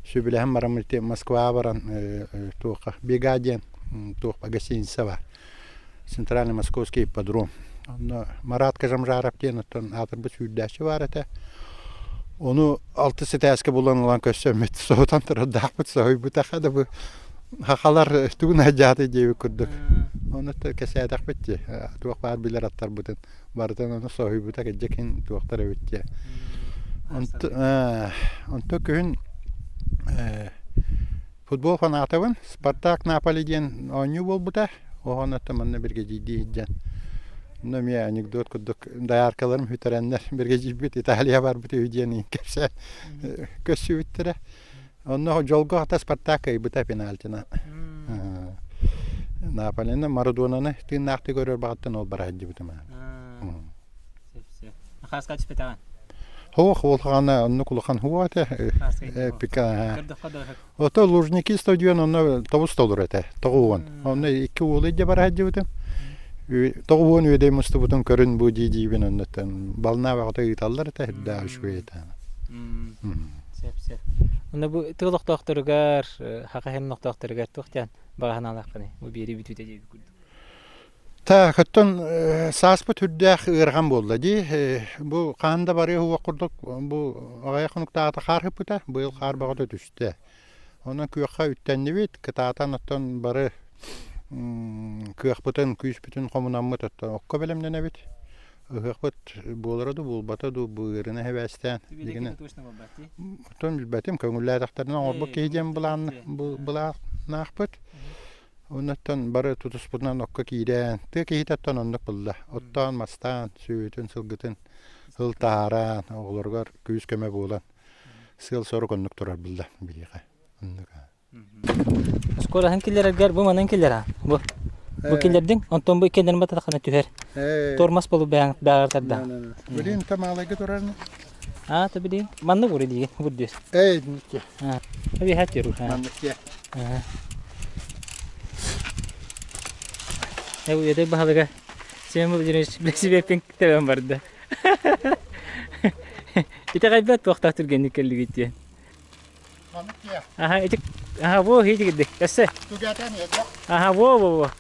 сөбүлэһэн баран ити Москваҕа баран туохха Бега диэн туох гостиница баар. Центральный Московский ипподром. Онно Марат Кажамжаров диэн оттон аатырбыт сүүрдээччи баар этэ. Ону алтыс этээскэ булан ылан көрсөммүт соһутан турардаахпыт соһуйбутаха да бу хахалар тугун айдьааты диэбит курдук. Ону кэсээтэхпит дии туох баар билэр аттарбытын барытын ону соһуйбута кырдьык туохтар эбит дии. Онто күһүн Футбол фанатабын. Спартак Наполи диэн оонньуу буолбута. Оһон оттон манна биригэдьиирдии сылдьан. Онно эмиэ анекдот курдук дояркаларым сүтэрэннэр биригэдьиирбит Италия барбыт үһү диэн кэпсээн көрсүбүттэрэ. Онно дьолго хата Спартак кыайбыта пенальтина. Наполены Марадонаны тыыннаахтыы көрөр баҕаттан ол бара сылдьыбытым. Хааска түспэтэҕин? Хоох улахана оннук улахан хуа этэ. Пика. Ото Лужники стадион онно тобус толор этэ. Тоҕуон. Онно икки уолу илдьэ бара сылдьыбытым. Тоҕуон үөдэй мустубутун көрүн бу дии диибин оннуттан бална баҕата ыыталлар этэ үрдээх үчүгэй этэ. Сөп сөп. Онно бу тыл олохтоохторугар, хаха иһин олохтоохторугар туох диэн баҕа санаалааххыный? Бу биэрии бүтүүтэ диэбит курдук. Так, оттон сааспыт үрдээх ыарахан буолла дии. Бу хаһан да барыа уох курдук бу аҕыйах хонуктааҕыта хаар ыппыта, быйыл хаар бөҕөтө түстэ. Онон күөххэ үктэннибит, кытаатан оттон бары кыахпытын, күүспүтүн хомунаммыт оттон окко бэлэмнэнэбит. Ыһыахпыт буолара дуу, буолбата дуу, бу ыарыыны эбээстээн. Оттон билбэтим, көҥүллээтэхтэринэ оҥорбут киһи диэн былааннаахпыт. Оннуттан бары тутуспутунан окко киирэн, тыа киһитэ оттон оннук булла. Оттоон, мастаан, сүөһүтүн, сылгытын ыл таһааран, оҕолоругар күүс-көмө буолан, сыал-сорук оннук турар булла биһиэхэ. Оннук. Оскуолаһын киллэрэргэр бу манан киллэр бу. Бу киллэрдиҥ, онтон бу иккиэннэрин бататаххына түһэр. Тормоз болу бэҕэр тарда. Билин тамаалайга турар А, то билин. Манна бур диге, бур диэс. Эй, дикке. Аби хат Маннык Эдэй баһылыга Семен Владимирович билсибэппин тэбэн барда. Итэҕэйбэт туохтаах түргэнник кэллигит диэн. Аха, ити аха, во, хити кирдик. Өссө. Аха, во, во, во.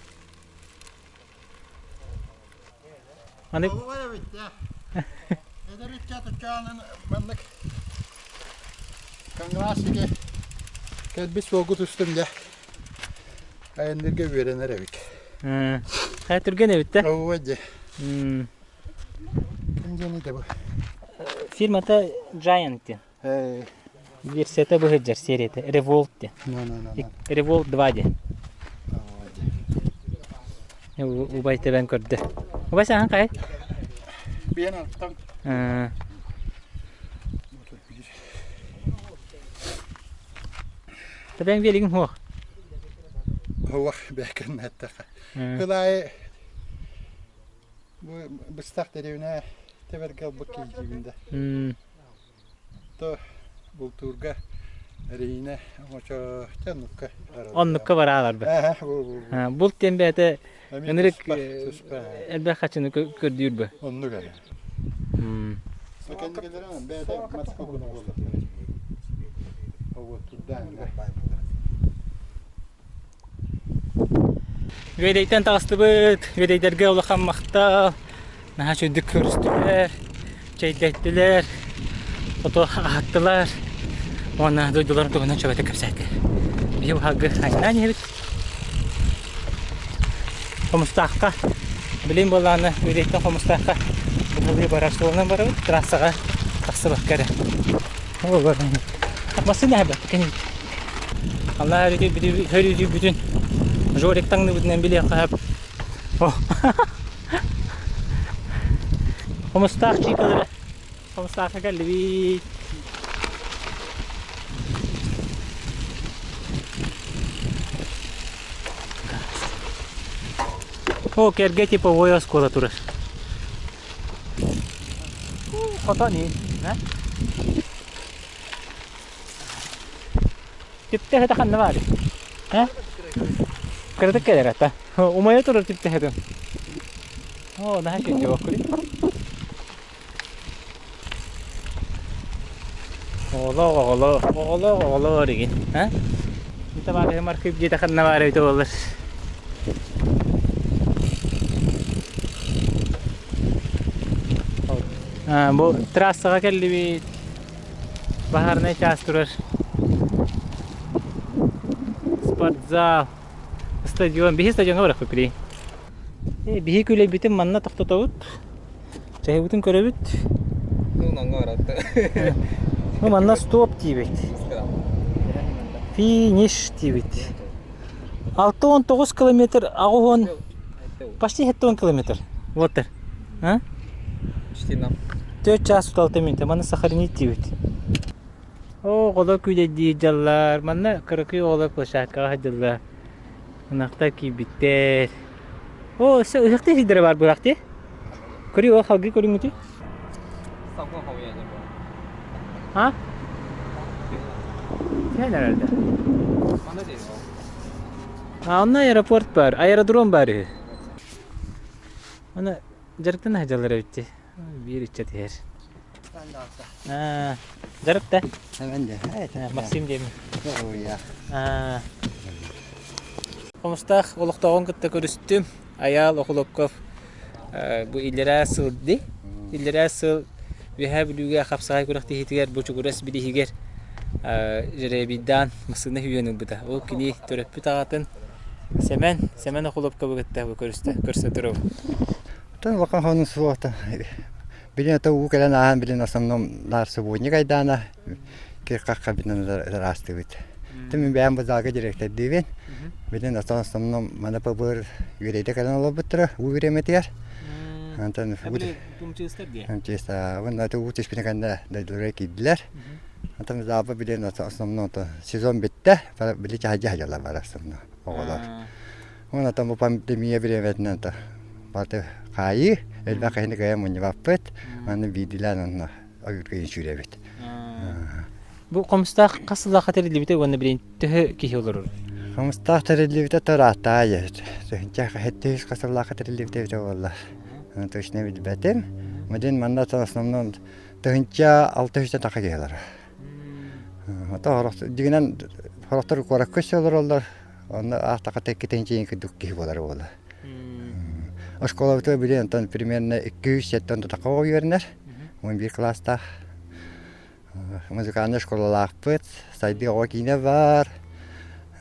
Маны Эдэр ыччат ыччаанын маннык Кангалаасыга кэлбит суолгут устун дьэ айанныырга үөрэнэр эбит. Хайа түргэн эбит да? Ооба дьэ. Ким диэний да бу? Фирмата Giant диэн. Версията быһыдьар серията Revolt диэн. Revolt 2 диэн. Убай тэбэн көрдө. Убай сахан кай? Биэн аттан. Тэбэн биэлигин хуох. Хуох бэкэн эттэхэ. Кылай бу быстах дэриэбинэ тэбэргэ ылбыт киһи да. То бултуурга эриинэ оҥочо оннукка Оннукка барааларбыт. Булт диэн бэйэтэ ынырык элбэх хачыны көрдүүр бу. Оннук эрэ. Кэнникилere бэйэтэ маска буолар. Үөдэйтэн таҕыстыбыт. Үөдэйдэргэ улахан махтал. Наһаа үчүгдүк көрүстүлэр, чэйдэттилэр, ото аһаттылар уонна дойдуларын туһунан чөкөтө кэпсээтилэр. Биһи баһагы айнаан иһэбит. Хомустаахха, билин буоллаҕына Үөдэйтэн Хомустаахха быһалыы барар суолунан барабыт, трассаҕа тахсыбакка эрэ. Массыына эбэт, кэнибит. Аллаа өрүтү бүтүн Жорик таҥныбытынан билиэххэ сөп. Хомустаах чыыкалары хомустаахха кэллибит. О, кэргэ типовой оскуола турар. Хотон иһин. Түптэһэтэ ханна баарый? Э? Кыратык кэлэр ата. Умайа турар түптэһэтин. Оо, наһаа үчүгэй буолкуй. Оҕолоох оҕолоох, оҕолоох оҕолоор игин. А? Табаарыһым архыып дьиэтэ ханна баар эбитэ буоллар. Бу трассаҕа кэллибит. Баһаарынай чаас турар. Спортзал, стадион. Биһи стадиоҥҥа барыахпыт билигин. Биһи күлэйбитин манна тохтотобут. Чаһыбытын көрөбүт. Ну, манна стоп диибит. Финиш диибит. 69 километр, 80, почти 70 километр. Вот. А? Төрт чаас 36 мүнүүтэ манна сохранить диибит. Оҕолор күүлэйдии дьаллар, манна кыракый оҕолор площадкаҕа сылдьаллар. Ынахтар киирбиттэр. Оо, өссө ыһыахтыы сирдэрэ баар буолаах дии. Көрү, ол халгыы көрүҥҥүтүй? А? Sen herhalde. Манна диэн ол. А онно аэропорт бар, аэродром бар үһү. Оны дьарыктан сылдьаллар эбит дии. Биир ыччат иһэр. Дьарык да? Максим диэмин. Хомустаах олохтооҕун кытта көрүстүм. Айаал Охлопков бу иллэрээ сыл дии. Иллэрээ сыл Үөһээ Бүлүүгэ хапсаҕай күрэхтэһиитигэр Бочугурас бирииһигэр жеребийдаан массыына үүйэн ылбыта. Ол кини төрөппүт аҕатын Сэмэн, Сэмэн Охлопковы кытта бу көрүстэ, көрсө турабын. Оттон улахан хонун суота. Билин это уу кэлэн ааһан билин основном наар субботник айдаана кир-хахха билин ыраастыыбыт. Мин бэйэм бу залга директордыыбын. Билин оттон основном маны ПБР үөрэйдэ кэлэн олорбуттара уу бириэмэтигэр. Онтон МЧС уонна уу түспүтүн кэннэ дойдуларыгар киирдилэр. Онтон залба билин основном сезон бүттэ. Били чаһдьа сылдьаллар бары основном оҕолор. Уонна бу пандемия бириэмэтинэн баты хаайыы, элбэх киһини кыайан мунньубаппыт, аны биирдиилээн онно ойуурга сүүрэбит. Бу Хомустаах хас сыллаахха тэриллибитэ уонна билигин төһө киһи олорор? Хомустаах тэриллибитэ ырааттаа тыһыынча хэттиһис хас сыллаахха тэриллибитэ эбитэ буолла. Точно билбэтим. Мадин манна основном 1600 таха киһи олорор. Ото дьиҥинэн сорохтор куоракка өссө олороллор, онно аахтахха тэкки тэнчиин курдук киһи буолар буола. Оскуолабытыгар били онтон примерно 207 тутахха оҕо үөрэнэр, 11 кылаастаах. Музыкальнай школалаахпыт, сайдыы оҕо киинэ баар.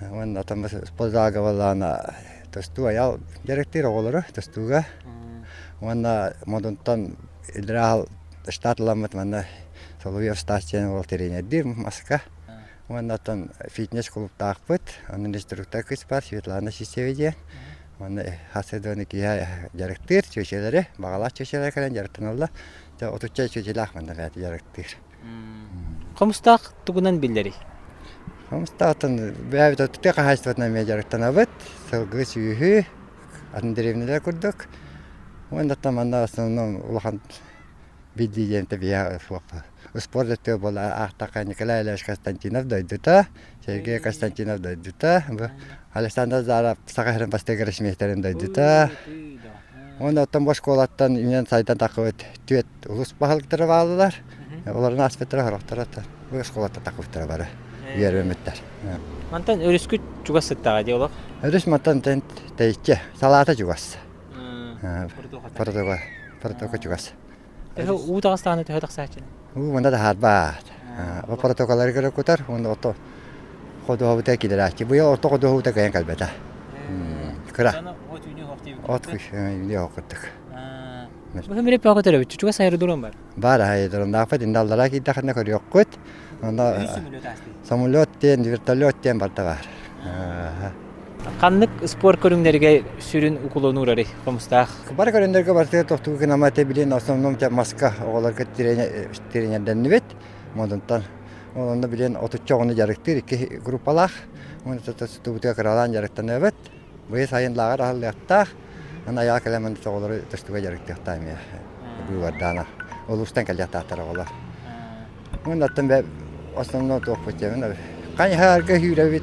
Уонна там спортзалга буоллаҕына тустуу айал дьарыктыыр оҕолору тустууга. Уонна Модунтан Ильдрал штат ыламмыт манна Соловьев Стас диэн уол тренердиир маска. Уонна оттон фитнес клубтаахпыт, онон инструктор кыыс бар Светлана Сисева диэн. Уонна хас да киһи дьарыктыыр чүөчэлэри, баҕалаах чүөчэлэр кэлэн дьарыктаналлар. Дьэ отучча чүөчэлээх манна бэйэтэ дьарыктыыр. Хомустаах тугунан биллэрий? Хомустаахтан бэйэбит тыа хаһаайыстыбатынан эмиэ дьарыктанабыт. Сылгы сүөһү, атын дэриэбинэлэр курдук. Уонна оттон манна основном улахан Билии диэн биһиэхэ суох. Спорт өттүгэр буола аахтахха Николай Ильич Константинов дойдута, Сергей Константинов дойдута, бу Александр Заров Саха сирин бастакы гроссмейстерин дойдута. Уонна оттон бу оскуолаттан үүнэн сайдан таххыбыт түөрт улус баһылыктара бааллар. Олорун ааспыттара сорохторо бу оскуолаттан таххыбыттара бары үөрэммиттэр. Мантан өрүскүт чугас сыттаҕа дии олох? Өрүс мантан тэйиччи, салаата чугас. Протокол, протокол чугас. Төһө уу таҕыстаҕына төһө тахсааччыны? Уу манда таһаарбаат. Бу протоколлары көрө кутар, уонна ото ходуһабыта килэрээччи. Быйыл орто ходуһабыта кыайан кэлбэтэ. Кыра. От үүнү оһох курдук. Бу мире пөҕө төрөбүт. Чугас аэродром бар. Бар аэродромнаахпыт инде аллараа киирдэххинэ көрүөххүт. Онно самолет диэн, вертолет диэн барда бар. Ханнык спорт көрүҥнэригэр сүрүн уклону уурарый Хомустаах? Бары көрүҥнэргэ барытыгар тохтуу гынама этэ билин основном маска оҕолорго тренердэннибит. Модунтан онно билин отучча оҕону дьарыктыыр икки группалаах. Уонна тустуубутугар кыралаан дьарыктанабыт. Быйыл сайын лааҕыр аһыллыахтаах. Аны айаҕа кэлэн оҕолору тустууга дьарыктыахтаах эмиэ быыбардаана. Улуустан кэлиэхтаахтар оҕолор. Уонна оттон бэ основной туохпут диэмин хайыһарга сүүрэбит,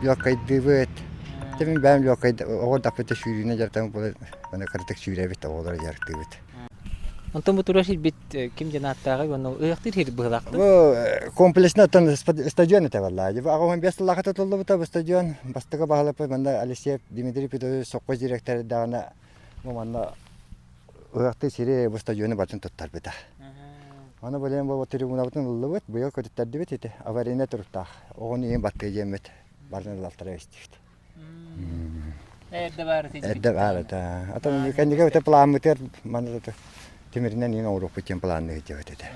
лёгкайдыыбыт. Дьэ мин бэйэм лёгкай оҕо даппыта сүүрүүнэн дьарыктанан буолан аны кыратык сүүрэбит, оҕолору дьарыктыыбыт. Онтон бу турар сирбит ким диэн ааттааҕый уонна ыһыахтыыр сир быһыылаах Бу комплексно оттон стадион этэ буолла. 85 сыллаахха тутуллубута бу стадион. Бастакы баһылыкпыт манна Алексеев Дмитрий Петрович сопхуос директордаҕына бу манна Ыһыахтыы сири бу стадиону барытын туттарбыта. Аны билигин бу трибунабытын ыллыбыт, быйыл көтүттэрдибит ити аварийнай туруктаах. Оҕону ийэм баттыы диэммит барытын ылалтара истибит. Эрдэ баар ити. Эрдэ баар этэ. Атын кэннигэ өтө плааммытыгар манна тимиринэн иин оҥоруохпут диэн планныыр диэбит этэ.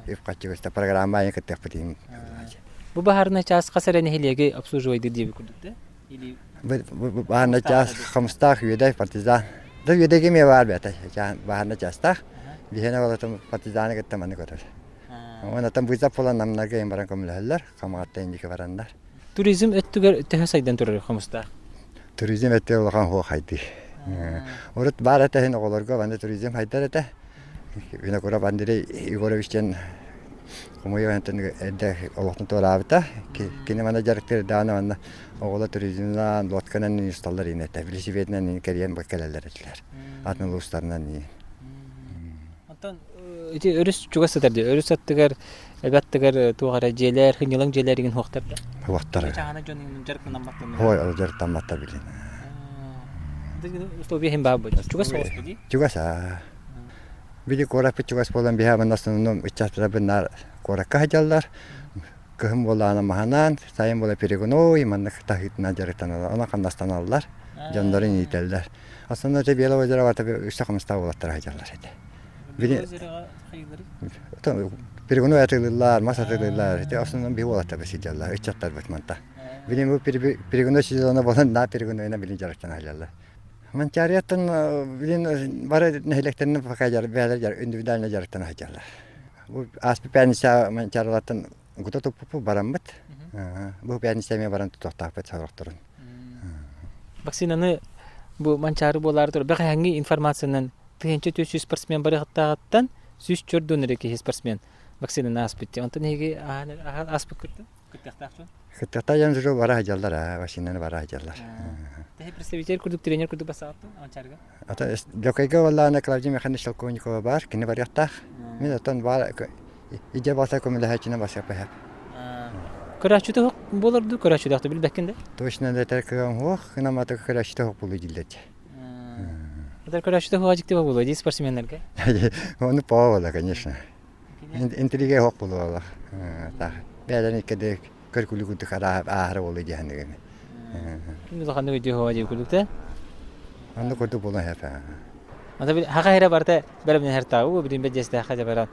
Үп-харчы программа айан кыттыахпыт иин. Бу баһаарынай чаас хас эрэ нэһилиэги обслуживайдыр диэбит курдук да? Баһаарынай чаас Хомустаах, Үөдэй, Партизан. Да Үөдэйгэ эмиэ баар бэйэтэ. Баһаарынай чаастаах. Биһиэнэ болотум партизаны кытта маны көрөр. Онтон вызов буолан намнарга иһин баран көмөлөһөллөр, Хамаҕатта инники бараннар. Туризм өттүгэр төһө сайдан турар Хомустаах? Туризм өттүгэр улахан хуох хайдыы. Урут баар этэ иһин оҕолорго манна туризм хайдар этэ. Винокуров Андрей Егорович диэн. Хомойуох иһин эрдэ олохтон туораабыта. Кини манна дьарыктыырдаан уонна оҕолор туризмнаан, лодканан усталлар иин этэ. Велосипединэн кэрийэн кэлэллэр этилэр. Атын улуустарынан иин. Онтон ити өрүс чугас сытар дии. Өрүс аттыгар, эбэ аттыгар туох эрэ дьиэлэр, хынньалаҥ дьиэлэр игин суохтар да? Суохтар. Чаһана дьон дьарыктанамматтар. Ой, ол дьарыктамматтар билин. Условия иһин баар буолар. Чугас соҕус дии. Чугас аа. Били куораппыт чугас буолан биһи в основном ыччаттарбын наар куоракка сылдьаллар. Кыһын буоллаҕына маһынан, сайын буола перегной, маннык таһыытынан дьарыктаналлар, онон хамнастаналлар, дьоннорун иитэллэр. Основной это Белого озера үстэ хамнастаах уолаттар сылдьаллар этэ. Били перегной атыылыыллар, мас атыылыыллар, ити основном биһи уолаттарбыт сылдьаллар, ыччаттарбыт манта. Билин бу перегной сезона буолан, на перегнойна билин дьарыктана сылдьаллар. Манчаарыйаттан билин бары нэһилиэктэринэн пока бэйэлэр индивидуально дьарыктана сылдьаллар. Бу ааспыт пятница Манчаарылартан гута туппуппут бараммыт. Бу пятница эмиэ баран тутуохтаахпыт сорохторун. Вакцинаны бу Манчаары буолаары турар бэҕэһээҥҥи информациянан 1400 спортсмен барыахтааҕыттан 104 эрэ киһи спортсмен вакцинаны ааспыт. Онтон эһиги ааспыккыт Кыттыахтаах дьон? Кыттыахтаах дьон уже бара сылдьаллар, аа, вакцинаны бара сылдьаллар. Тэһи представитель курдук, тренер курдук бассаҕаттан Манчаарыга? Ата Дьокайга буоллаҕына Клавдия Михайловна Шелковникова баар, кини барыахтаах. Мин оттон баар идэ баса көмөлөһөөччүнэн басыаппа Көрөөччүтэ суох буолар дуу, көрөөччүлээх билбэккин да? Точно да этэр кыам суох, гынан көрөөччүтэ суох буолуо дииллэр дии. Этэр көрөөччүтэ суох дьикти буолуо дии спортсменнарга. Ону буола, конечно. Интригэ суох буолуола. Бэйэлэрин иккиде көркүлү курдук ааһар буолуо дии саныгын. Улаханнык өйдүө суоҕа дии курдук да? Оннук курдук буолуон сөп. Ата били хаха эрэ барыта бэлэмнэһэр таабы билин бэдьэстэххэ дьэ баран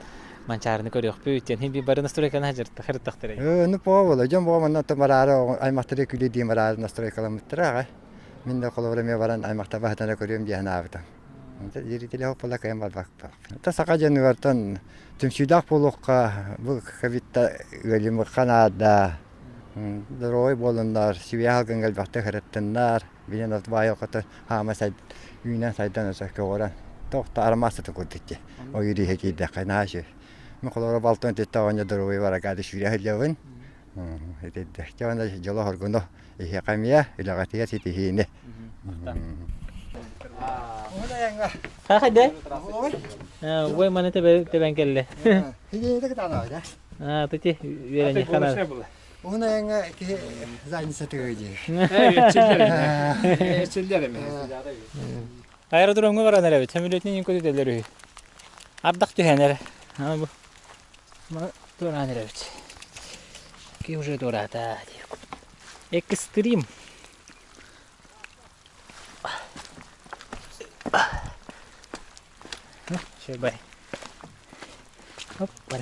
манчаарыны көрүөхпүт диэн хин би бары настройканы хардыктахтара. Ону буола дьон буола манна бараары аймахтары күлүү диэн бараары настройкаламмыттара аҕай. Мин да холобура эмиэ баран аймахта баһытана көрүөм диэн аабытым. Саха дьонугартан түмсүүлээх буолуохха, бу ковидта ыалдьымыахха наада. Здоровай буоллуннар, сибиэһэ алгыҥҥа элбэхтик сырыттыннар, билин от баай окото хаама үүнэн сайдан өсө көҕөрөн туох да арамаастатын курдук дии. Ойуур иһэ киирдэххэ наһаа үчүгэй. Мин холобура балтым тетя оҕонньор доруобуйа баракаады сүүрэ сылдьабын. Итирдэхчэ уонна дьолу-соргуну эһиэхэ эмиэ үлэҕитигэр ситиһиини. Хахайда? Ой, маны тэбэн кэллэ. А, тути үөрэнни ханар. Уһун айаҥҥа киһи задница тыгыы дии. Аэродромҥа баран эрэбит. Самолетнин көтүтэллэр үһү. Ардах түһэн эрэ. Бу туораан эрэбит. Ки уже туораата. Экстрим. Все, бай. Оппа.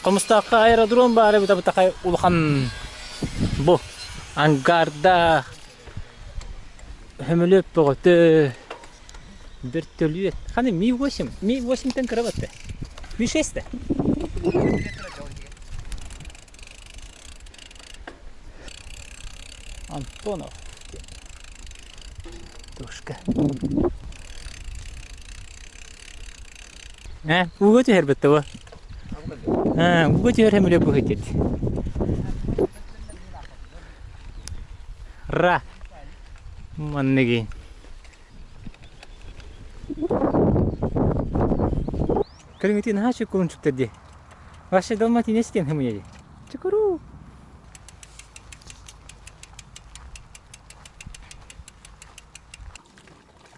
Хомустаахха аэродром баара эбит абытахай улахан бу ангардаах сөмөлүөт бөҕөтө бөртөлүөт ханы Ми-8 Ми-8-тэн кыра батта Ми-6 Антонов Тушка Ээ, ууга түһэрбит да бу. Ээ, ууга түһэр сөмөлүөт быһыытыт. Ра. Манныгын. Көрүҥүтүн наһаа үчүгэй кулунчуктар дии. Вообще далматин эстен хымыйа дии. Чукуру.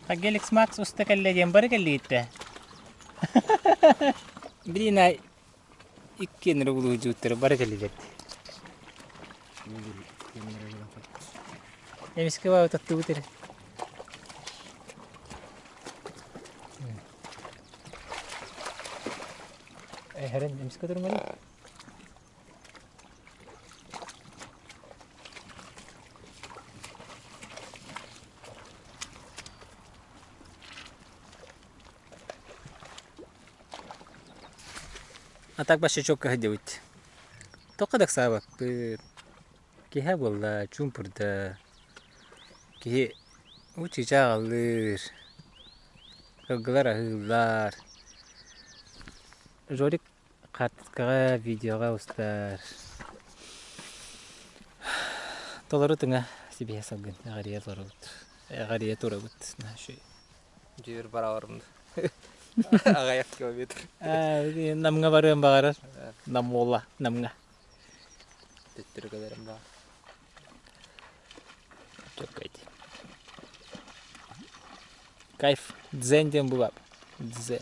Геликс Макс уста кэллэ диэн бары кэллииттэ. Блин, а иккиэн эрэ улуһудьууттары бары кэллилэр. Эмискэ баабы таттыбыт эрэ. Эһэрин эмискэ турмали. А так башачокка сылдьабыт. Тоққа да ыксаабаппыт. Киһи буолла, чуумпурда. Киһи уу чыычаах аллыыр, сылгылар аһыыллар. Жорик хаартыскаҕа, видеоҕа устар. Толору тыҥа сибиһэ салгын эҕэрийэ турабыт. Эҕэрийэ турабыт. Дьиир барабарым. Аҕыйах километр. Намҥа барыан баҕарар. Намуола, Намҥа. Төттөрү кэлэрим баар. Чөккөйт. Кайф. Дзен диэн бу Дзен.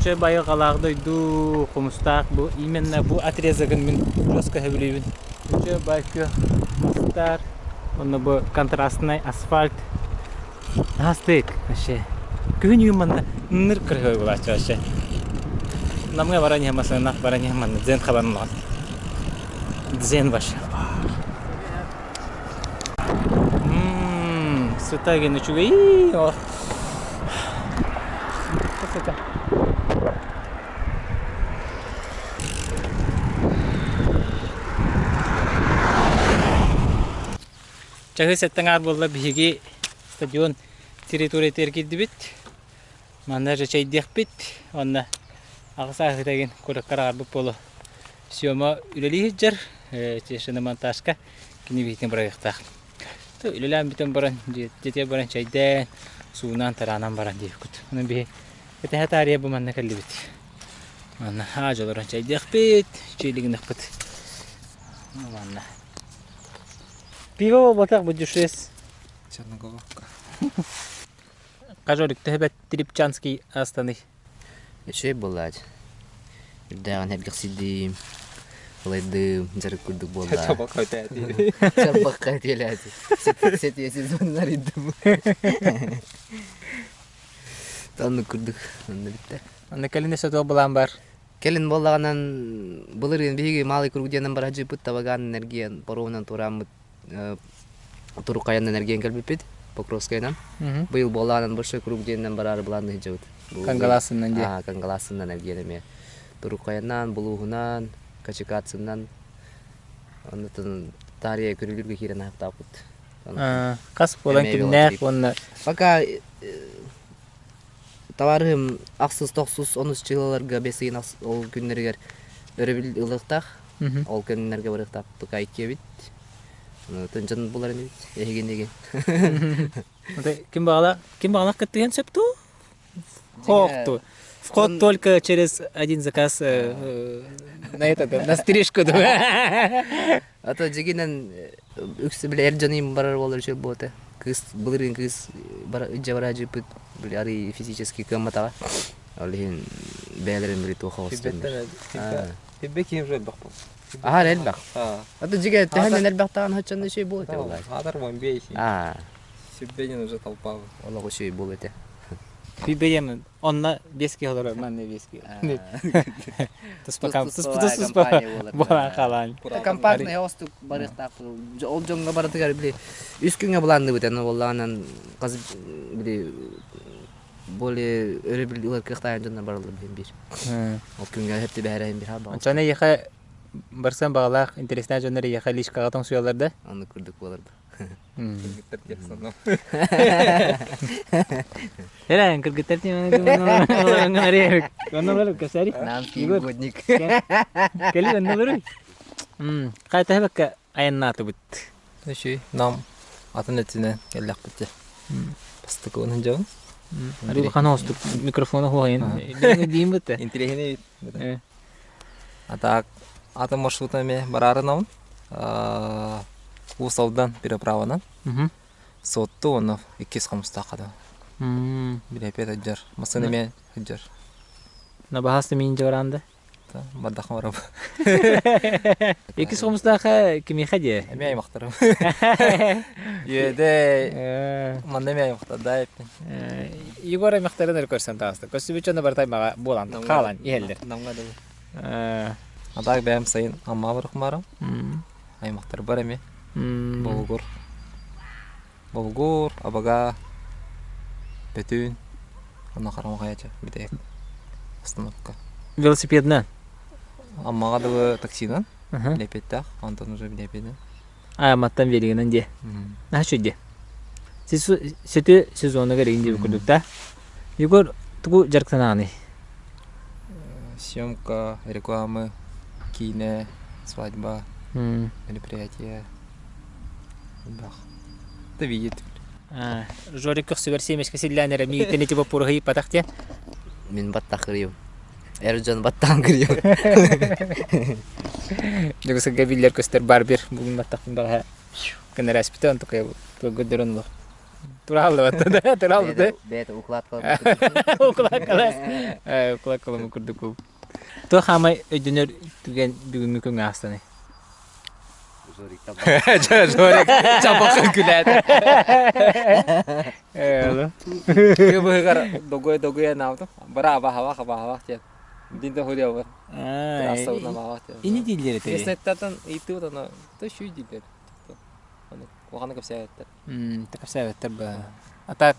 Чэ байылҕалаах дойду хомустаах бу именно бу отрезогын мин жестко сөбүлүүбүн. Чэ бай күөх мастар, онно бу контрастный асфальт. Астык вообще. Күһүн үйүн манна ныр кырыһы булааччы вообще. Намга баран иһэн масынах баран иһэн манна дзен хабан Дзен вообще. Сыта ген үчүгэй. Сыта. Чаһы сэттэн аар буолла биһиги стадион территориятыгар киирдибит. Манна же чэйдиэхпит уонна аҕыс ааһыыта кураккар аарбыт буолуо. Сёма үлэлии сылдьар, шиномонтажка кини биһитин бырайыктаах. Үлэлээн бүтэн баран, дьиэтигэр баран чэйдээн, суунан, тараанан баран диэбиккит. Онон биһи кэтэһэ таарыйа бу манна кэллибит. Манна аа дьолорон чэйдиэхпит, чэйлигинэхпит. Манна. Пиво буолбатах бу дюшес. Черноголовка. Кажорик төһө Трипчанский астаны. Үчүгэй буоллаат. Үрдээҕин эргэхсийдим, ылайдым, дьарык курдук буолла. Чабакка өтөөтү. Чабакка өтүөлээти. Сэтиэ сезоннар иддим. Оннук курдук онно бүттэ. Онно кэлин өссө туох былаан бар? Кэлин буоллаҕынан былырыын биһиги Малый круг диэнэн бараһдьыппыт Табаган энергия паромунан туорааммыт Турукайанан эргийэн кэлбиппит Покровскайынан. Быйыл буолаанан Большой круг диэнинэн бараары былаанна сылдьабыт. Кангалаасынан диэ. Кангалаасынан эргийэн эмиэ. Турукайанан, Булууһунан, Качикацынан оннутун таарыйа күрүлүүргэ киирэн аһаптааппыт. Хас буолан кимнээх уонна Пока табаарыһым ахсыс тохсус онус чыылаларга бэс ыйын ол күннэригэр өрөбүл ылыахтаах. Ол күннэргэ барыахтаах пока иккиэбит. Тынчан булар инибит эһигин дигин. Ким бағала ким бағалах кыттыһан сөп туу? Хоқту. Вход только через один заказ на этот на стрижку. А то дьигинэн үксэ били эр дьон барар буолар үчүгэй буолта. Кыыс былырыын кыыс дьэ бараадьыппыт били арый физически кыамматаҕа. Ол иһин бэйэлэрин били туох оҕустуннар. Тиббе киһи уже элбэх буолла. Аһар элбэх. А то дьигэ төһөнөн элбэхтаҕын хоччонно үчүгэй буол этэ буоллаа. Аатар бомбей. Аа. Сүббэнин уже толпа. Олох үчүгэй буол этэ. Бэйэм онно биэс киһи олорор, манна биэс киһи. Туспа туспа буолан хаалаан. Компактный остук барыахтаах. Ол дьоҥҥо барытыгар били үс күҥҥэ былаанныыбыт аны буоллаҕынан хас били более өрөбүл ылар кыахтаах дьоннор бараллар биһин биир. Ол күҥҥэ хөп түбэһэрэ биир хаалбаҕа. Ончон эйиэхэ барсан баҕалаах интереснээх дьоннор эйиэхэ личкаҕа тоҥсуйаллар да? Оннук курдук буолар да. Кыргыттар текстаном. Эрэ, кыргыттар кэсэри. Намский угодник. Кели оннолору. Хайта бакка айаннаатыбыт. Үчүй, нам атын өттүнэн кэллэхпит. Бастакы дьон. Арыйхан оостук микрофону хуайын. Диим бытта. Интеллигенный. А так, атын маршрутами барарынабын. Уус Алдан переправанан. Сотту онно иккис хомустаахха да. Билэпиэт ыдьар. Масын эмиэ ыдьар. Набаһас миин дьабараанда. Бардахым бараб. Иккис хомустаахха кимиэхэ диэ? Эмиэ аймахтарым. Үөдэ манна эмиэ аймахтар эппин. Егор аймахтарын өр көрсөн таҕыста. Көстүбүт дьоно барыта аймаҕа буолан хаалан иһэллэр. Намҥа дылы. Атаак бэйэм сайын Амма барыхмарым. Аймахтар бар эми. Болугур. Болугур, Абага, Бөтүүн. Онно хараҥа хайача бүтэйик. Остановка. Велосипедынан? Аммаҕа дылы таксинан. Билэпиэттээх. Онтон уже билэпиэтинэн. Амматтан велигинэн диэ. Наһаа үчүгэй диэ. Сөтү сезонугар игин диэбит курдук да. Егор тугу дьарыктанаҕыный? Съемка, рекламы, киинэ, свадьба, мероприятие. Элбэх. Да видит. Жорик көхсүбэр сиэмэскэ силлээн эрэ миигиттэн ити боппуруоһу ыйыппатах диэн. Мин баттах кырыйым. Эр дьон баттаан кырыйым. Дьокуускайга биллэр көстөр барбер бүгүн баттахпын баҕаһа кынарааспыта онтукай көрдөрөн олох турааллыбат да турааллыбат Бэйэтэ укладка укладкалас укладкалама курдук Туох хаамай өйдөнөр түгэн бүгүҥҥү күҥҥэ аастаны? Жорик чабахын күлээтэ. Кыбыһыгар догуя-догуя наабытым. Браво, хава, хава, хава диэн. Дин да хуриабын. Ини дииллэр этэ. Местнеттартан ыйытыбыт аны то шүй дииллэр. Аны куһаҕаны кэпсээбэттэр. Кэпсээбэттэр ба. А так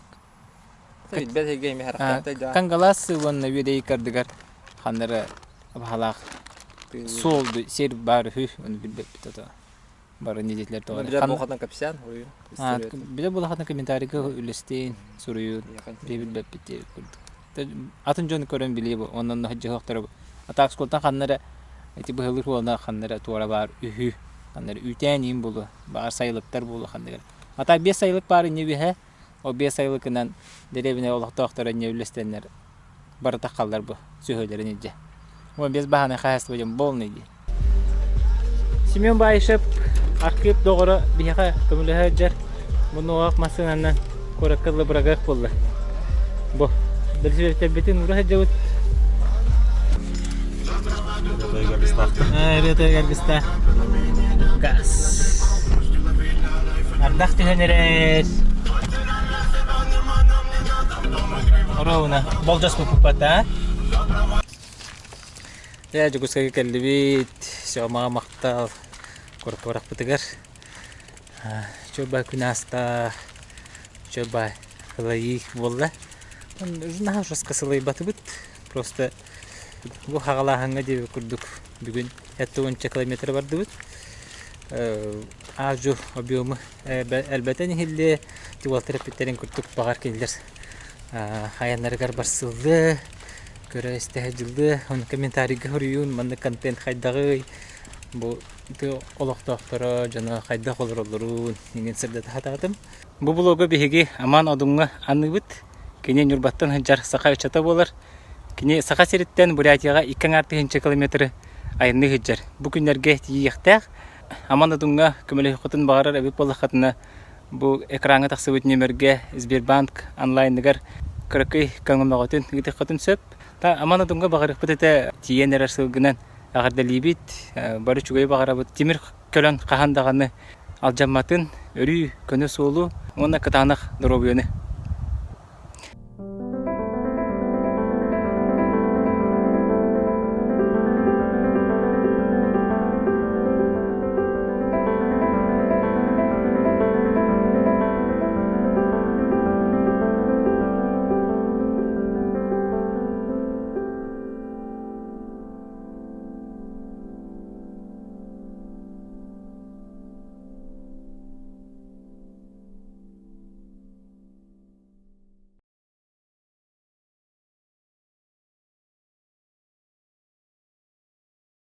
Кангалас уонна Үөдэй ыккардыгар ханнары баһалаах суол сир баар үһү, ону билбэппит ото. Бары недетилер тоҕо. Билэр буолхатан кэпсээн, суруйун. Билэр буолхатан комментарийга үллэстиин, суруйун, билбэппит диэбит курдук. Атын дьону көрөн билии бу, онон дьоһохтору атаак школтан ханнары ити быһылыыр уолна ханнары туора баар үһү, ханнары үүтээн иин булу, баар сайылыктар буолу ханныгар. Атаак биэс сайылык баар инне үһэ, Ол биэс сайылыкынан дэриэбинэ олохтоохторо инньэ үллэстэннэр барыта халлар бу сүөһүлэрин илдьэ. Уон биэс баһаанай хаһаайыстыба диэн полный дии. Семен Баишев архыып доҕоро биһиэхэ көмөлөһө сылдьар. Бу нуоҕах массыынанан куоракка лыбырагах буолла. Бу бэлисипиэттэрбитин уура сылдьабыт. Ырыа аргыстаах. Газ. Ардах түһэн эрэр. Оруобуна болдьоспуппут а? Дьэ, Дьокуускайга кэллибит. Сёмаҕа махтал куораппытыгар. Чөбай күн ааста. Чөбай ылайыы буолла. Наһаа жестко сылайбатыбыт. Просто бу хаҕалааһыҥҥа диэбит курдук бүгүн 70 километр бардыбыт. Аажу объемы элбэтэн иһиллиэ, уолаттар эппиттэрин курдук баҕар кинилэр айаннарыгар барсыллыа, көрө-истэ сылдьыллыа. Ону комментарийга суруйуун, маннык контент хайдаҕый, бу олохтоохторо дьоно хайдах олороллорун иҥин сырдата сатаатым. Бу блогу биһиги Аман Одуҥҥа аныыбыт. Кини Ньурбаттан сылдьар саха ыччата буолар. Кини Саха сириттэн Бурятияҕа икки аҥаар тыһыынча километры айанныы сылдьар. Бу күннэргэ тиийиэхтээх. Аман Одуҥҥа көмөлөһүөххүтүн баҕарар эбит буоллаххытына, бу экраҥҥа тахсыбыт нүөмэргэ Сбербанк онлайныгар кыракый көҥөмөҕүтүн ыытыаххытын сөп. Аман Одуҥҥа баҕарыахпыт этэ тиийэн эрэр сылгынан эҕэрдэлиибит, бары үчүгэйи баҕарабыт. Тимир көлөн хаһан даҕаны алдьамматын, өрүү көнө суолу уонна кытаанах доруобуйаны.